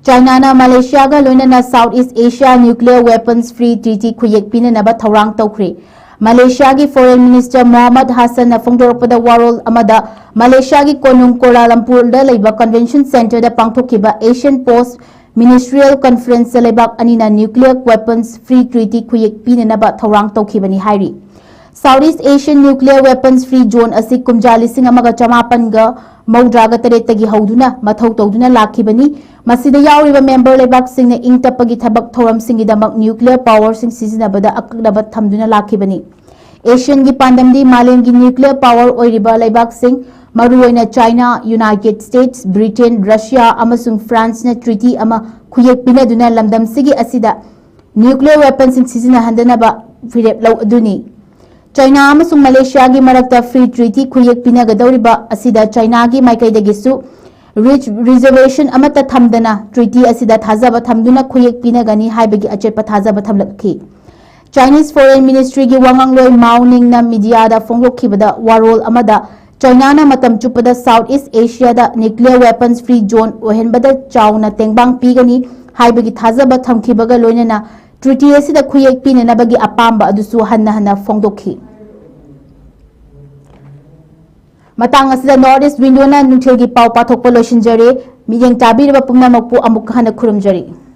ꯆꯥꯏꯅꯥꯅ ꯃꯂꯦꯁꯤꯌꯥꯒ ꯂꯣꯏꯅꯅ South East Asia Nuclear Weapons Free Treaty ꯈꯨꯌꯦꯛ ꯄꯤꯅꯅꯕ ꯊꯧꯔꯥꯡ ꯇꯧꯈ꯭ꯔꯦ꯫ ꯃꯂꯦꯁꯤꯌꯥꯒꯤ Foreign Minister Mohamad Hassan ꯅ ꯐꯣꯡꯗꯣꯔꯛꯄꯗ ꯋꯥꯔꯣꯜ ꯑꯃꯗ ꯃꯂꯦꯁꯤꯌꯥꯒꯤ ꯀꯣꯅꯨꯡ ꯀꯣꯂꯥꯂꯝꯄꯨꯔꯗ ꯂꯩꯕ Convention Centre ꯗ ꯄꯥꯡꯊꯣꯛꯈꯤꯕ Asian Post Ministerial Conference ꯇ ꯂꯩꯕꯥꯛ ꯑꯅꯤꯅ Nuclear Weapons Free Treaty ꯈꯨꯌꯦꯛ ꯄꯤꯅꯅꯕ ꯊꯧꯔꯥꯡ ꯇꯧꯈꯤꯕꯅꯤ ꯍꯥꯏꯔꯤ꯫ South East Asian Nuclear Weapons Free Zone ꯑꯁꯤ ꯀꯨꯝꯖꯥ ꯂꯤꯁꯤꯡ ꯑꯃꯒ ꯆꯃꯥꯄꯟꯒ ꯃꯧꯗ꯭ꯔꯥꯒ ꯇꯔꯦꯠꯇꯒꯤ ꯍꯧꯗꯨꯅ ꯃꯊꯧ ꯇꯧꯗꯨꯅ ꯂꯥꯛꯈꯤꯕꯅꯤ꯫ ꯃꯁꯤꯗ ꯌꯥꯎꯔꯤꯕ ꯃꯦꯝꯕꯔ ꯂꯩꯕꯥꯛꯁꯤꯡꯅ ꯏꯪ ꯇꯞꯄꯒꯤ ꯊꯕꯛ ꯊꯧꯔꯝꯁꯤꯡꯒꯤꯗꯃꯛ nuclear power ꯁꯤꯡ ꯁꯤꯖꯤꯟꯅꯕꯗ ꯑꯀꯛꯅꯕ ꯊꯝꯗꯨꯅ ꯂꯥꯛꯈꯤꯕꯅꯤ꯫ ꯑꯦꯁꯤꯌꯥꯟꯒꯤ ꯄꯥꯟꯗꯝꯗꯤ ꯃꯥꯂꯦꯝꯒꯤ nuclear power ꯑꯣꯏꯔꯤꯕ ꯂꯩꯕꯥꯛꯁꯤꯡ, ꯃꯔꯨꯑꯣꯏꯅ China, United states, Britain, Russia ꯑꯃꯁꯨꯡ ꯐ꯭ꯔꯥꯟꯁꯅ treaty ꯑꯃ ꯈꯨꯌꯦꯛ ꯄꯤꯅꯗꯨꯅ ꯂꯝꯗꯝꯁꯤꯒꯤ ꯑꯁꯤꯗ nuclear weaponsꯁꯤꯡ ꯁꯤꯖꯤꯟꯅꯍꯟꯗꯅꯕ ꯐꯤꯔꯦꯞ ꯂꯧ ꯑꯗꯨꯅꯤ꯫ ꯆꯥꯏꯅꯥ ꯑꯃꯁꯨꯡ ꯃꯂꯦꯁꯤꯌꯥꯒꯤ ꯃꯔꯛꯇ free treaty ꯈꯨꯌꯦꯛ ꯄꯤꯅꯒꯗꯧꯔꯤꯕ ꯑꯁꯤꯗ ꯆꯥꯏꯅꯥꯒꯤ ꯃꯥꯏꯀꯩꯗꯒꯤꯁꯨ ꯔꯤꯖ-, reservation ꯑꯃꯠꯇ ꯊꯝꯗꯅ treaty ꯑꯁꯤꯗ ꯊꯥꯖꯕ ꯊꯝꯗꯨꯅ ꯈꯨꯌꯦꯛ ꯄꯤꯅꯒꯅꯤ ꯍꯥꯏꯕꯒꯤ ꯑꯆꯦꯠꯄ ꯊꯥꯖꯕ ꯊꯝꯂꯛꯈꯤ꯫ Chinese Foreign Ministryꯒꯤ ꯋꯥꯉꯥꯡꯂꯣꯏ ꯃꯥꯎ ꯅꯤꯡꯅ mediaꯗ ꯐꯣꯡꯗꯣꯛꯈꯤꯕꯗ ꯋꯥꯔꯣꯜ ꯑꯃꯗ ꯆꯥꯏꯅꯥꯅ ꯃꯇꯝ ꯆꯨꯞꯄꯗ South East Asiaꯗ nuclear weapons free zone ꯑꯣꯏꯍꯟꯕꯗ ꯆꯥꯎꯅ ꯇꯦꯡꯕꯥꯡ ꯄꯤꯒꯅꯤ ꯍꯥꯏꯕꯒꯤ ꯊꯥꯖꯕ ꯊꯝꯈꯤꯕꯒ ꯂꯣꯏꯅꯅ treaty ꯑꯁꯤꯗ ꯈꯨꯌꯦꯛ ꯄꯤꯅꯅꯕꯒꯤ ꯑꯄꯥꯝꯕ ꯑꯗꯨꯁꯨ ꯍꯟꯅ ꯍꯟꯅ ꯐꯣꯡꯗꯣꯛꯈꯤ꯫ ꯃꯇꯥꯡ ꯑꯁꯤꯗ North East Windowꯅ ꯅꯨꯡꯊꯤꯜꯒꯤ ꯄꯥꯎ ꯄꯥꯊꯣꯛꯄ ꯂꯣꯏꯁꯤꯟꯖꯔꯦ꯫ ꯃꯤꯠꯌꯦꯡ ꯇꯥꯕꯤꯔꯤꯕ ꯄꯨꯝꯅꯃꯛꯄꯨ ꯑꯃꯨꯛ ꯍꯟꯅ ꯈꯨꯔꯨꯝꯖꯔꯤ꯫